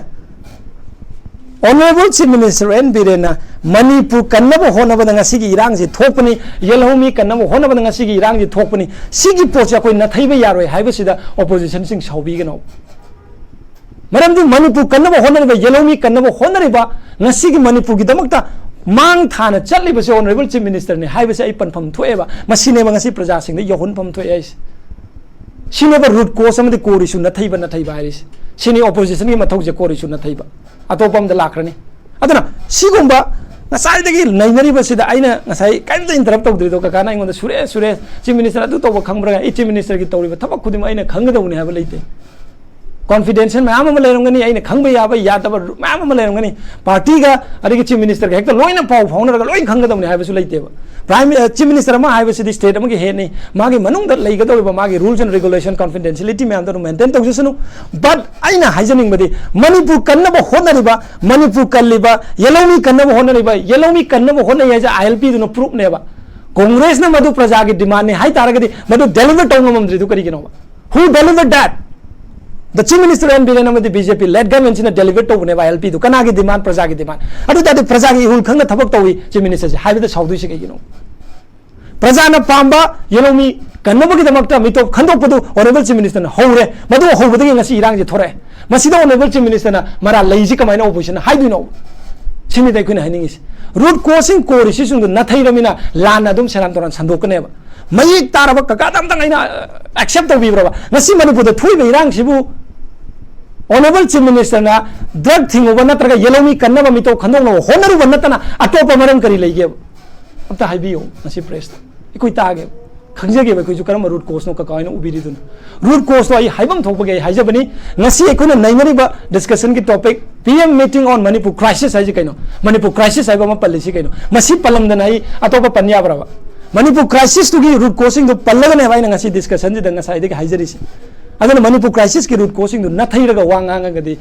Honourable Chief Minister ꯑꯦꯟ ꯕꯤꯔꯦꯟꯅ ꯃꯅꯤꯄꯨꯔ ꯀꯟꯅꯕ ꯍꯣꯠꯅꯕꯗ ꯉꯁꯤꯒꯤ ꯏꯔꯥꯡꯁꯤ ꯊꯣꯛꯄꯅꯤ, ꯌꯦꯜꯍꯧꯃꯤ ꯀꯟꯅꯕ ꯍꯣꯠꯅꯕꯗ ꯉꯁꯤꯒꯤ ꯏꯔꯥꯡꯁꯤ ꯊꯣꯛꯄꯅꯤ, ꯁꯤꯒꯤ ꯄꯣꯠꯁꯤ ꯑꯩꯈꯣꯏ ꯅꯥꯊꯩꯕ ꯌꯥꯔꯣꯏ ꯍꯥꯏꯕꯁꯤꯗ opposition ꯁꯤꯡ ꯁꯥꯎꯕꯤꯒꯅꯨ꯫ ꯃꯔꯝꯗꯤ ꯃꯅꯤꯄꯨꯔ ꯀꯟꯅꯕ ꯍꯣꯠꯅꯔꯤꯕ, ꯌꯦꯜꯍꯧꯃꯤ ꯀꯟꯅꯕ ꯍꯣꯠꯅꯔꯤꯕ, ꯉꯁꯤꯒꯤ ꯃꯅꯤꯄꯨꯔꯒꯤꯗꯃꯛꯇ ꯃꯥꯡ ꯊꯥꯅ ꯆꯠꯂꯤꯕꯁꯦ Honourable Chief Minister ꯅꯤ ꯍꯥꯏꯕꯁꯦ ꯑꯩ ꯄꯟꯐꯝ ꯊꯣꯛꯑꯦꯕ꯫ ꯃꯁꯤꯅꯦꯕ ꯉꯁꯤ ꯄ꯭ꯔꯖꯥꯁꯤꯡꯗ ꯌꯧꯍꯟꯐꯝ ꯊꯣꯛꯑꯦ ꯍꯥꯏꯁꯦ꯫ ꯁꯤꯅꯦꯕ root cause ꯑꯃꯗꯤ core issue ꯅꯥꯊꯩꯕ, ꯅꯥꯊꯩꯕ ꯍꯥꯏꯔꯤꯁꯦ꯫ ꯁꯤꯅꯤ opposition ꯒꯤ ꯃꯊꯧꯁꯦ, core issue ꯅꯥꯊꯩꯕ꯫ ꯑꯇꯣꯞꯄ ꯑꯝꯗ ꯂꯥꯛꯈ꯭ꯔꯅꯤ꯫ ꯑꯗꯨꯅ ꯁꯤꯒꯨꯝꯕ ꯉꯁꯥꯏꯗꯒꯤ ꯅꯩꯅꯔꯤꯕꯁꯤꯗ ꯑꯩꯅ ꯉꯁꯥꯏ ꯀꯔꯤꯝꯇ interrupt ꯇꯧꯗ꯭ꯔꯤꯗꯣ, ꯀꯀꯥꯅ ꯑꯩꯉꯣꯟꯗ "ꯁꯨꯔꯦ, ꯁꯨꯔꯦ, Chief Minister ꯑꯗꯨ ꯇꯧꯕ ꯈꯪꯕ꯭ꯔꯥ?" ꯑꯩ Chief Minister ꯒꯤ ꯇꯧꯔꯤꯕ ꯊꯕꯛ ꯈꯨꯗꯤꯡꯃꯛ ꯑꯩꯅ ꯈꯪꯒꯗꯧꯕꯅꯤ ꯍꯥꯏꯕ ꯂꯩꯇꯦ꯫ ꯀꯣꯟꯐꯤꯗꯦꯟꯁꯤꯌꯦꯜ ꯃꯌꯥꯝ ꯑꯃ ꯂꯩꯔꯝꯒꯅꯤ, ꯑꯩꯅ ꯈꯪꯕ ꯌꯥꯕ ꯌꯥꯗꯕ ꯃꯌꯥꯝ ꯑꯃ ꯂꯩꯔꯝꯒꯅꯤ꯫ ꯄꯥꯔꯇꯤꯒ ꯑꯗꯒꯤ ꯆꯤꯐ ꯃꯤꯅꯤꯁꯇꯔꯒ ꯍꯦꯛꯇ ꯂꯣꯏꯅ ꯄꯥꯎ ꯐꯥꯎꯅꯔꯒ ꯂꯣꯏ ꯈꯪꯒꯗꯕꯅꯤ ꯍꯥꯏꯕꯁꯨ ꯂꯩꯇꯦꯕ꯫ ꯄ꯭ꯔꯥꯏꯝ ꯆꯤꯐ ꯃꯤꯅꯤꯁꯇꯔ ꯑꯃ ꯍꯥꯏꯕꯁꯤꯗꯤ ꯁ꯭ꯇꯦꯠ ꯑꯃꯒꯤ ꯍꯦꯠꯅꯤ, ꯃꯥꯒꯤ ꯃꯅꯨꯡꯗ ꯂꯩꯒꯗꯧꯔꯤꯕ ꯃꯥꯒꯤ ꯔꯨꯜꯁ ꯑꯦꯟ ꯔꯤꯒꯨꯂꯦꯁꯟ, ꯀꯣꯟꯐꯤꯗꯦꯟꯁꯤꯌꯦꯂꯤꯇꯤ ꯃꯌꯥꯝꯗꯣ ꯑꯗꯨꯝ ꯃꯦꯟꯇꯦꯟ ꯇꯧꯖꯁꯅꯨ꯫ ꯕꯠ ꯑꯩꯅ ꯍꯥꯏꯖꯅꯤꯡꯕꯗꯤ, ꯃꯅꯤꯄꯨꯔ ꯀꯟꯅꯕ ꯍꯣꯠꯅꯔꯤꯕ, ꯃꯅꯤꯄꯨꯔ ꯀꯜꯂꯤꯕ, ꯌꯦꯂꯧꯃꯤ ꯀꯟꯅꯕ ꯍꯣꯠꯅꯔꯤꯕ, ꯌꯦꯂꯧꯃꯤ ꯀꯟꯅꯕ ꯍꯣꯠꯅꯩ ꯍꯥꯏꯁꯦ ꯑꯥꯏ ꯑꯦꯜ ꯄꯤꯗꯨꯅ ꯄ꯭ꯔꯨꯐꯅꯦꯕ꯫ ꯀꯣꯡꯒ꯭ꯔꯦꯁꯅ ꯃꯗꯨ ꯄ꯭ꯔꯖꯥꯒꯤ ꯗꯤꯃꯥꯟꯅꯤ ꯍꯥꯏ ꯇꯥꯔꯒꯗꯤ ꯃꯗꯨ ꯗꯦꯂꯤꯚꯔ ꯇꯧ ꯉꯝꯃꯝꯗ꯭ꯔꯤꯗꯨ ꯀꯔꯤꯒꯤꯅꯣꯕ? Who delivered that? The Chief Minister and Biren ꯑꯃꯗꯤ ꯕꯤ ꯖꯦ ꯄꯤ led government ꯁꯤꯅ ꯗꯦꯂꯤꯚꯔ ꯇꯧꯕꯅꯦꯕ ꯑꯥꯏ ꯑꯦꯜ ꯄꯤꯗꯨ꯫ ꯀꯅꯥꯒꯤ ꯗꯤꯃꯥꯟ? ꯄ꯭ꯔꯖꯥꯒꯤ ꯗꯤꯃꯥꯟ꯫ ꯑꯗꯨ ꯇꯥꯔꯗꯤ ꯄ꯭ꯔꯖꯥꯒꯤ ꯏꯍꯨꯜ ꯈꯪꯅ ꯊꯕꯛ ꯇꯧꯏ ꯆꯤꯐ ꯃꯤꯅꯤꯁꯇꯔꯁꯦ ꯍꯥꯏꯕꯗ ꯁꯥꯎꯗꯣꯏꯁꯦ ꯀꯩꯒꯤꯅꯣ? ꯄ꯭ꯔꯖꯥꯅ ꯄꯥꯝꯕ ꯌꯦꯂꯧꯃꯤ ꯀꯟꯅꯕꯒꯤꯗꯃꯛꯇ ꯃꯤꯇꯣꯞ ꯈꯟꯗꯣꯛꯄꯗꯨ ꯑꯣꯅꯔꯦꯕꯜ ꯆꯤꯐ ꯃꯤꯅꯤꯁꯇꯔꯅ ꯍꯧꯔꯦ꯫ ꯃꯗꯨ ꯍꯧꯕꯗꯒꯤ ꯉꯁꯤ ꯏꯔꯥꯡꯁꯦ ꯊꯣꯔꯛꯑꯦ꯫ ꯃꯁꯤꯗ ꯑꯣꯅꯔꯦꯕꯜ ꯆꯤꯐ ꯃꯤꯅꯤꯁꯇꯔꯅ ꯃꯔꯥꯜ ꯂꯩꯁꯤ ꯀꯃꯥꯏꯅ ꯑꯣꯄꯣꯖꯤꯁꯟꯅ ꯍꯥꯏꯗꯣꯏꯅꯣ? ꯁꯤꯅꯤꯗ ꯑꯩꯈꯣꯏꯅ ꯍꯥꯏꯅꯤꯡꯉꯤꯁꯤ꯫ ꯔꯨꯠ ꯀꯣꯁꯁꯤꯡ, ꯀꯣꯔ ꯏꯁꯨꯁꯤꯡꯗꯨ ꯅꯥꯊꯩꯔꯃꯤꯅ ꯂꯥꯟꯅ ꯑꯗꯨꯝ ꯁꯦꯔꯥꯟ ꯇꯨꯔꯥꯟ ꯁꯟꯗꯣꯛꯀꯅꯦꯕ꯫ ꯃꯌꯦꯛ ꯇꯥꯔꯕ ꯀꯀꯥꯗ ꯑꯝꯇꯪ ꯑꯩꯅ ꯑꯦꯛꯁꯦꯞ ꯇꯧꯕꯤꯕ꯭ꯔꯕ? ꯉꯁꯤ ꯃꯅꯤꯄꯨꯔꯗ ꯊꯣꯛꯏꯕ ꯏꯔꯥꯡꯁꯤꯕꯨ ꯑꯣꯅꯔꯦꯕꯜ ꯆꯤꯐ ꯃꯤꯅꯤꯁꯇꯔꯅ ꯗ꯭ꯔꯒ ꯊꯤꯡꯉꯨꯕ ꯅꯠꯇ꯭ꯔꯒ ꯌꯦꯂꯧꯃꯤ ꯀꯟꯅꯕ ꯃꯤꯇꯧ ꯈꯟꯗꯣꯛꯅꯕ ꯍꯣꯠꯅꯔꯨꯕ ꯅꯠꯇꯅ ꯑꯇꯣꯞꯄ ꯃꯔꯝ ꯀꯔꯤ ꯂꯩꯒꯦꯕ? ꯑꯝꯇ ꯍꯥꯏꯕꯤꯌꯨ ꯉꯁꯤ ꯄ꯭ꯔꯦꯁꯇ꯫ ꯑꯩꯈꯣꯏ ꯇꯥꯒꯦꯕ, ꯈꯪꯖꯒꯦꯕ ꯑꯩꯈꯣꯏꯁꯨ ꯀꯔꯝꯕ ꯔꯨꯠ ꯀꯣꯁꯅꯣ ꯀꯀꯥ ꯍꯣꯏꯅ ꯎꯕꯤꯔꯤꯗꯨꯅ꯫ ꯔꯨꯠ ꯀꯣꯁꯇꯣ ꯑꯩ ꯍꯥꯏꯐꯝ ꯊꯣꯛꯄꯒꯤ ꯑꯩ ꯍꯥꯏꯖꯕꯅꯤ꯫ ꯉꯁꯤ ꯑꯩꯈꯣꯏꯅ ꯅꯩꯅꯔꯤꯕ ꯗꯤꯁꯀꯁꯟꯒꯤ topic, P M meeting on Manipur crisis ꯍꯥꯏꯁꯤ ꯀꯩꯅꯣ? ꯃꯅꯤꯄꯨꯔ ꯀ꯭ꯔꯥꯏꯁꯤꯁ ꯍꯥꯏꯕ ꯑꯃ ꯄꯜꯂꯤꯁꯤ ꯀꯩꯅꯣ? ꯃꯁꯤ ꯄꯜꯂꯝꯗꯅ ꯑꯩ ꯑꯇꯣꯞꯄ ꯄꯟ ꯌꯥꯕ꯭ꯔꯕ? ꯃꯅꯤꯄꯨꯔ ꯀ꯭ꯔꯥꯏꯁꯤꯁꯇꯨꯒꯤ ꯔꯨꯠ ꯀꯣꯁꯁꯤꯡꯗꯣ ꯄꯜꯂꯒꯅꯦꯕ ꯑꯩꯅ ꯉꯁꯤ ꯗꯤꯁꯀꯁꯟꯁꯤꯗ ꯉꯁꯥꯏꯗꯒꯤ ꯍꯥꯏꯖꯔꯤꯁꯤ꯫ ꯑꯗꯨꯅ ꯃꯅꯤꯄꯨꯔ ꯀ꯭ꯔꯥꯏꯁꯤꯁꯀꯤ ꯔꯨꯠ ꯀꯣꯁꯁꯤꯡꯗꯨ ꯅꯥꯊꯩꯔꯒ ꯋꯥ ꯉꯥꯡꯉꯒꯗꯤ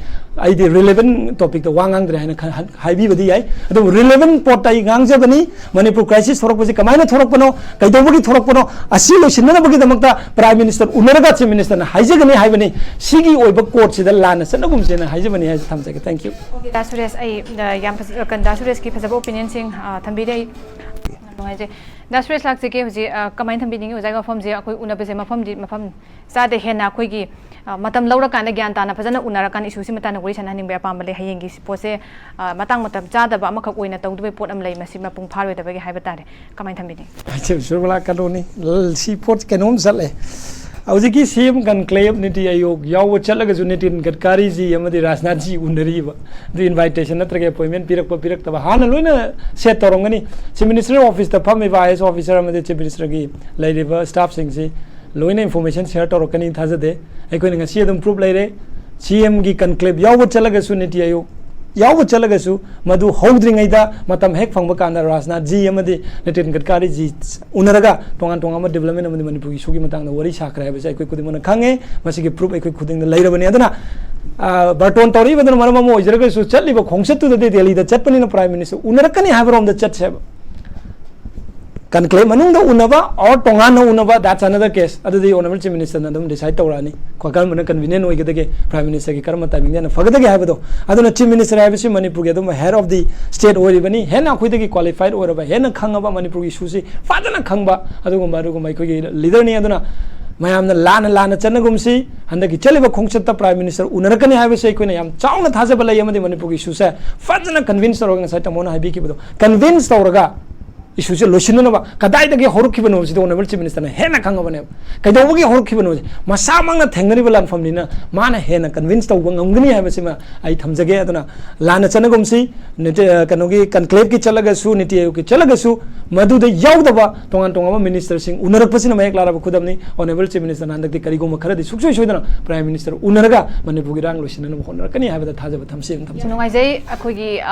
ꯑꯩꯗꯤ ꯔꯤꯂꯦꯚꯦꯟ ꯇꯣꯄꯤꯛꯇ ꯋꯥ ꯉꯥꯡꯗ꯭ꯔꯦ ꯍꯥꯏꯅ ꯈ-, ꯍꯥꯏꯕꯤꯕꯗꯤ ꯌꯥꯏ꯫ ꯑꯗꯨꯕꯨ ꯔꯤꯂꯦꯚꯦꯟ ꯄꯣꯠꯇ ꯑꯩ ꯉꯥꯡꯖꯕꯅꯤ꯫ ꯃꯅꯤꯄꯨꯔ ꯀ꯭ꯔꯥꯏꯁꯤꯁ ꯊꯣꯔꯛꯄꯁꯤ ꯀꯃꯥꯏꯅ ꯊꯣꯔꯛꯄꯅꯣ, ꯀꯩꯗꯧꯕꯒꯤ ꯊꯣꯔꯛꯄꯅꯣ, ꯑꯁꯤ ꯂꯣꯏꯁꯤꯟꯅꯅꯕꯒꯤꯗꯃꯛꯇ ꯄ꯭ꯔꯥꯏꯝ ꯃꯤꯅꯤꯁꯇꯔ ꯎꯅꯔꯒ ꯆꯤꯐ ꯃꯤꯅꯤꯁꯇꯔꯅ ꯍꯥꯏꯖꯒꯅꯤ ꯍꯥꯏꯕꯅꯤ꯫ ꯁꯤꯒꯤ ꯑꯣꯏꯕ ꯀꯣꯔꯠꯁꯤꯗ ꯂꯥꯟꯅ ꯆꯠꯅꯒꯨꯝꯁꯦꯅ ꯍꯥꯏꯖꯕꯅꯤ ꯍꯥꯏꯁꯦ ꯊꯝꯖꯒꯦ꯫ Thank you꯫ ꯑꯣꯀꯦ, ꯗꯥ ꯁꯨꯔꯦꯁ, ꯑꯩ, ꯑ, ꯌꯥꯝ ꯐꯖ-, ꯑ, ꯗꯥ ꯁꯨꯔꯦꯁꯀꯤ ꯐꯖꯕ ꯑꯣꯄꯤꯅꯤꯌꯟꯁꯤꯡ, ꯑ, ꯊꯝꯕꯤꯔꯦ꯫ ꯑꯩ ꯌꯥꯝ ꯅꯨꯡꯉꯥꯏꯖꯩ꯫ ꯗꯥ ꯁꯨꯔꯦꯁ ꯂꯥꯛꯆꯒꯦ ꯍꯧꯖꯤꯛ, ꯑ, ꯀꯃꯥꯏꯅ ꯊꯝꯕꯤꯅꯤꯡꯉꯤ? ꯑꯣꯖꯥꯒꯤ ꯋꯥꯐꯝꯁꯦ ꯑꯩꯈꯣꯏ ꯎꯅꯕꯁꯦ ꯃꯐꯝꯗꯤ ꯃꯐꯝ ꯆꯥꯗꯦ꯫ ꯍꯦꯟꯅ ꯑꯩꯈꯣꯏꯒꯤ, ꯑ, ꯃꯇꯝ ꯂꯧꯔꯀꯥꯟꯗ ꯒ꯭ꯌꯥꯟ ꯇꯥꯅ ꯐꯖꯅ ꯎꯅꯔꯀꯥꯟꯗ ꯏꯁꯨꯁꯤ ꯃꯇꯥꯡꯗ ꯋꯥꯔꯤ ꯁꯥꯟꯅꯍꯟꯅꯤꯡꯕꯒꯤ ꯑꯄꯥꯝꯕ ꯂꯩ꯫ ꯍꯌꯦꯡꯒꯤ ꯁꯤ ꯄꯣꯠꯁꯦ, ꯑ, ꯃꯇꯥꯡ ꯃꯇꯝ ꯆꯥꯗꯕ ꯑꯃꯈꯛ ꯑꯣꯏꯅ ꯇꯧꯗꯕꯩ ꯄꯣꯠ ꯑꯃ ꯂꯩ, ꯃꯁꯤ ꯃꯄꯨꯡ ꯐꯥꯔꯣꯏꯗꯕꯒꯤ ꯍꯥꯏꯕ ꯇꯥꯔꯦ꯫ ꯀꯃꯥꯏꯅ ꯊꯝꯕꯤꯅꯤ? ꯑꯩꯁꯦ ꯁꯨꯔꯃꯂꯥ ꯀꯂꯣꯅꯤ, ꯁꯤ ꯄꯣꯠ ꯀꯩꯅꯣꯝ ꯆꯠꯂꯦ꯫ ꯍꯧꯖꯤꯛꯀꯤ ꯁꯤ ꯑꯦꯝ ꯀꯟꯀ꯭ꯂꯦꯕ ꯅꯤꯇꯤ ꯑꯥꯌꯣꯒ ꯌꯥꯎꯕ ꯆꯠꯂꯒꯁꯨ ꯅꯤꯇꯤꯟ ꯒꯗꯀꯥꯔꯤꯖꯤ ꯑꯃꯗꯤ ꯔꯥꯖꯅꯥꯊꯖꯤ ꯎꯅꯔꯤꯕ꯫ ꯑꯗꯨ ꯏꯟꯚꯥꯏꯇꯦꯁꯟ ꯅꯠꯇ꯭ꯔꯒ ꯑꯦꯄꯣꯏꯟꯃꯦꯟ ꯄꯤꯔꯛꯄ ꯄꯤꯔꯛꯇꯕ ꯍꯥꯟꯅ ꯂꯣꯏꯅ ꯁꯦꯠ ꯇꯧꯔꯝꯒꯅꯤ꯫ ꯆꯤꯐ ꯃꯤꯅꯤꯁꯇꯔ ꯑꯣꯐꯤꯁꯇ ꯐꯝꯃꯤꯕ ꯑꯥꯏ ꯑꯦꯁ ꯑꯣꯐꯤꯁꯔ ꯑꯃꯗꯤ ꯆꯤꯐ ꯃꯤꯅꯤꯁꯇꯔꯒꯤ ꯂꯩꯔꯤꯕ ꯁ꯭ꯇꯥꯐꯁꯤꯡꯁꯤ ꯂꯣꯏꯅ ꯏꯟꯐꯣꯔꯃꯦꯁꯟ ꯁꯤꯌꯔ ꯇꯧꯔꯛꯀꯅꯤ ꯊꯥꯖꯗꯦ꯫ ꯑꯩꯈꯣꯏꯅ ꯉꯁꯤ ꯑꯗꯨꯝ ꯄ꯭ꯔꯨꯐ ꯂꯩꯔꯦ꯫ ꯁꯤ ꯑꯦꯝꯒꯤ ꯀꯟꯀ꯭ꯂꯦꯕ ꯌꯥꯎꯕ ꯆꯠꯂꯒꯁꯨ, ꯅꯤꯇꯤ ꯑꯥꯌꯣꯒ ꯌꯥꯎꯕ ꯆꯠꯂꯒꯁꯨ, ꯃꯗꯨ ꯍꯧꯗ꯭ꯔꯤꯉꯩꯗ ꯃꯇꯝ ꯍꯦꯛ ꯐꯪꯕ ꯀꯥꯟꯗ ꯔꯥꯖꯅꯥꯊ ꯖꯤ ꯑꯃꯗꯤ ꯅꯤꯇꯤꯟ ꯒꯗꯀꯥꯔꯤ ꯖꯤ ꯎꯅꯔꯒ ꯇꯣꯉꯥꯟ ꯇꯣꯉꯥꯟꯕ ꯗꯤꯕꯂꯞꯃꯦꯟ ꯑꯃꯗꯤ ꯃꯅꯤꯄꯨꯔꯒꯤ ꯏꯁꯨꯒꯤ ꯃꯇꯥꯡꯗ ꯋꯥꯔꯤ ꯁꯥꯈ꯭ꯔꯦ ꯍꯥꯏꯕꯁꯦ ꯑꯩꯈꯣꯏ ꯈꯨꯗꯤꯡꯃꯛꯅ ꯈꯪꯉꯦ꯫ ꯃꯁꯤꯒꯤ ꯄ꯭ꯔꯨꯐ ꯑꯩꯈꯣꯏ ꯈꯨꯗꯤꯡꯗ ꯂꯩꯔꯕꯅꯤ꯫ ꯑꯗꯨꯅ, ꯑ, ꯕꯥꯔꯇꯣꯟ ꯇꯧꯔꯛꯏꯕꯗꯨꯅ ꯃꯔꯝ ꯑꯃ ꯑꯣꯏꯖꯔꯒꯁꯨ, ꯆꯠꯂꯤꯕ ꯈꯣꯡꯆꯠꯇꯨꯗꯗꯤ ꯗꯦꯜꯂꯤꯗ ꯆꯠꯄꯅꯤꯅ ꯄ꯭ꯔꯥꯏꯝ ꯃꯤꯅꯤꯁꯇꯔ ꯎꯅꯔꯛꯀꯅꯤ ꯍꯥꯏꯕꯔꯣꯝꯗ ꯆꯠꯁꯦꯕ꯫ ꯀꯟꯀ꯭ꯂꯦꯕ ꯃꯅꯨꯡꯗ ꯎꯅꯕ or ꯇꯣꯉꯥꯟꯅ ꯎꯅꯕ, that's another case꯫ ꯑꯗꯨꯗꯤ ꯑꯣꯅꯔꯦꯕꯜ ꯆꯤꯐ ꯃꯤꯅꯤꯁꯇꯔꯅ ꯑꯗꯨꯝ ꯗꯤꯁꯥꯏꯗ ꯇꯧꯔꯛꯑꯅꯤ꯫ ꯈ꯭ꯋꯥꯏ ꯀꯔꯝꯕꯅ ꯀꯟꯚꯤꯅꯤꯌꯦꯟ ꯑꯣꯏꯒꯗꯒꯦ, ꯄ꯭ꯔꯥꯏꯝ ꯃꯤꯅꯤꯁꯇꯔꯒꯤ ꯀꯔꯝꯕ ꯇꯥꯏꯃꯤꯡꯗ ꯍꯦꯟꯅ ꯐꯒꯗꯒꯦ ꯍꯥꯏꯕꯗꯣ꯫ ꯑꯗꯨꯅ ꯆꯤꯐ ꯃꯤꯅꯤꯁꯇꯔ ꯍꯥꯏꯕꯁꯤ ꯃꯅꯤꯄꯨꯔꯒꯤ ꯑꯗꯨꯝꯕ ꯍꯦꯗ ꯑꯣꯐ ꯗꯤ ꯁ꯭ꯇꯦꯠ ꯑꯣꯏꯔꯤꯕꯅꯤ꯫ ꯍꯦꯟꯅ ꯑꯩꯈꯣꯏꯗꯒꯤ ꯀ꯭ꯋꯥꯂꯤꯐꯥꯏꯗ ꯑꯣꯏꯔꯕ, ꯍꯦꯟꯅ ꯈꯪꯉꯕ, ꯃꯅꯤꯄꯨꯔꯒꯤ ꯏꯁꯨꯁꯤ ꯐꯖꯅ ꯈꯪꯕ, ꯑꯗꯨꯒꯨꯝꯕ, ꯑꯗꯨꯒꯨꯝꯕ ꯑꯩꯈꯣꯏꯒꯤ ꯂꯤꯗꯔꯅꯤ꯫ ꯑꯗꯨꯅ ꯃꯌꯥꯝꯅ ꯂꯥꯟꯅ, ꯂꯥꯟꯅ ꯆꯠꯅꯒꯨꯝꯁꯤ꯫ ꯍꯟꯗꯛꯀꯤ ꯆꯠꯂꯤꯕ ꯈꯣꯡꯆꯠꯇ ꯄ꯭ꯔꯥꯏꯝ ꯃꯤꯅꯤꯁꯇꯔ ꯎꯅꯔꯛꯀꯅꯤ ꯍꯥꯏꯕꯁꯤ ꯑꯩꯈꯣꯏꯅ ꯌꯥꯝ ꯆꯥꯎꯅ ꯊꯥꯖꯕ ꯂꯩ, ꯑꯃꯗꯤ ꯃꯅꯤꯄꯨꯔꯒꯤ ꯏꯁꯨꯁꯦ ꯐꯖꯅ ꯀꯟꯚꯤꯟꯁ ꯇꯧꯔꯒ, ꯉꯁꯥꯏ ꯇꯥꯃꯣꯅ ꯍꯥꯏꯕꯤꯈꯤꯕꯗꯣ, ꯀꯟꯚꯤꯟꯁ ꯇꯧꯔꯒ ꯏꯁꯨꯁꯦ ꯂꯣꯏꯁꯤꯟꯅꯅꯕ꯫ ꯀꯗꯥꯏꯗꯒꯤ ꯍꯧꯔꯛꯈꯤꯕꯅꯣ ꯍꯥꯏꯕꯁꯤꯗꯤ ꯑꯣꯅꯔꯦꯕꯜ ꯆꯤꯐ ꯃꯤꯅꯤꯁꯇꯔꯅ ꯍꯦꯟꯅ ꯈꯪꯉꯕꯅꯦꯕ꯫ ꯀꯩꯗꯧꯕꯒꯤ ꯍꯧꯔꯛꯈꯤꯕꯅꯣ ꯍꯥꯏꯁꯦ? ꯃꯁꯥꯃꯛꯅ ꯊꯦꯡꯅꯔꯤꯕ ꯂꯥꯟꯐꯝꯅꯤꯅ ꯃꯥꯅ ꯍꯦꯟꯅ ꯀꯟꯚꯤꯟꯁ ꯇꯧꯕ ꯉꯝꯒꯅꯤ ꯍꯥꯏꯕꯁꯤꯃ ꯑꯩ ꯊꯝꯖꯒꯦ꯫ ꯑꯗꯨꯅ ꯂꯥꯟꯅ ꯆꯠꯅꯒꯨꯝꯁꯤ, ꯅꯤꯇꯤ-, ꯑ, ꯀꯩꯅꯣꯒꯤ ꯀꯟꯀ꯭ꯂꯦꯕꯀꯤ ꯆꯠꯂꯒꯁꯨ, ꯅꯤꯇꯤ ꯑꯥꯌꯣꯒꯀꯤ ꯆꯠꯂꯒꯁꯨ, ꯃꯗꯨꯗ ꯌꯥꯎꯗꯕ ꯇꯣꯉꯥꯟ ꯇꯣꯉꯥꯟꯕ ꯃꯤꯅꯤꯁꯇꯔꯁꯤꯡ ꯎꯅꯔꯛꯄꯁꯤꯅ ꯃꯌꯦꯛ ꯂꯥꯔꯕ ꯈꯨꯗꯝꯅꯤ꯫ ꯑꯣꯅꯔꯦꯕꯜ ꯆꯤꯐ ꯃꯤꯅꯤꯁꯇꯔꯅ ꯍꯟꯗꯛꯇꯤ ꯀꯔꯤꯒꯨꯝꯕ ꯈꯔꯗꯤ ꯁꯨꯡꯁꯣꯏ ꯁꯣꯏꯗꯅ ꯄ꯭ꯔꯥꯏꯝ ꯃꯤꯅꯤꯁꯇꯔ ꯎꯅꯔꯒ ꯃꯅꯤꯄꯨꯔꯒꯤ ꯏꯔꯥꯡ ꯂꯣꯏꯁꯤꯟꯅꯅꯕ ꯍꯣꯠꯅꯔꯛꯀꯅꯤ ꯍꯥꯏꯕꯗ ꯊꯥꯖꯕ ꯊꯝꯁꯤ꯫ ꯊꯝꯖꯩ꯫ ꯌꯥꯝ ꯅꯨꯡꯉꯥꯏꯖꯩ꯫ ꯑꯩꯈꯣꯏꯒꯤ, ꯑ,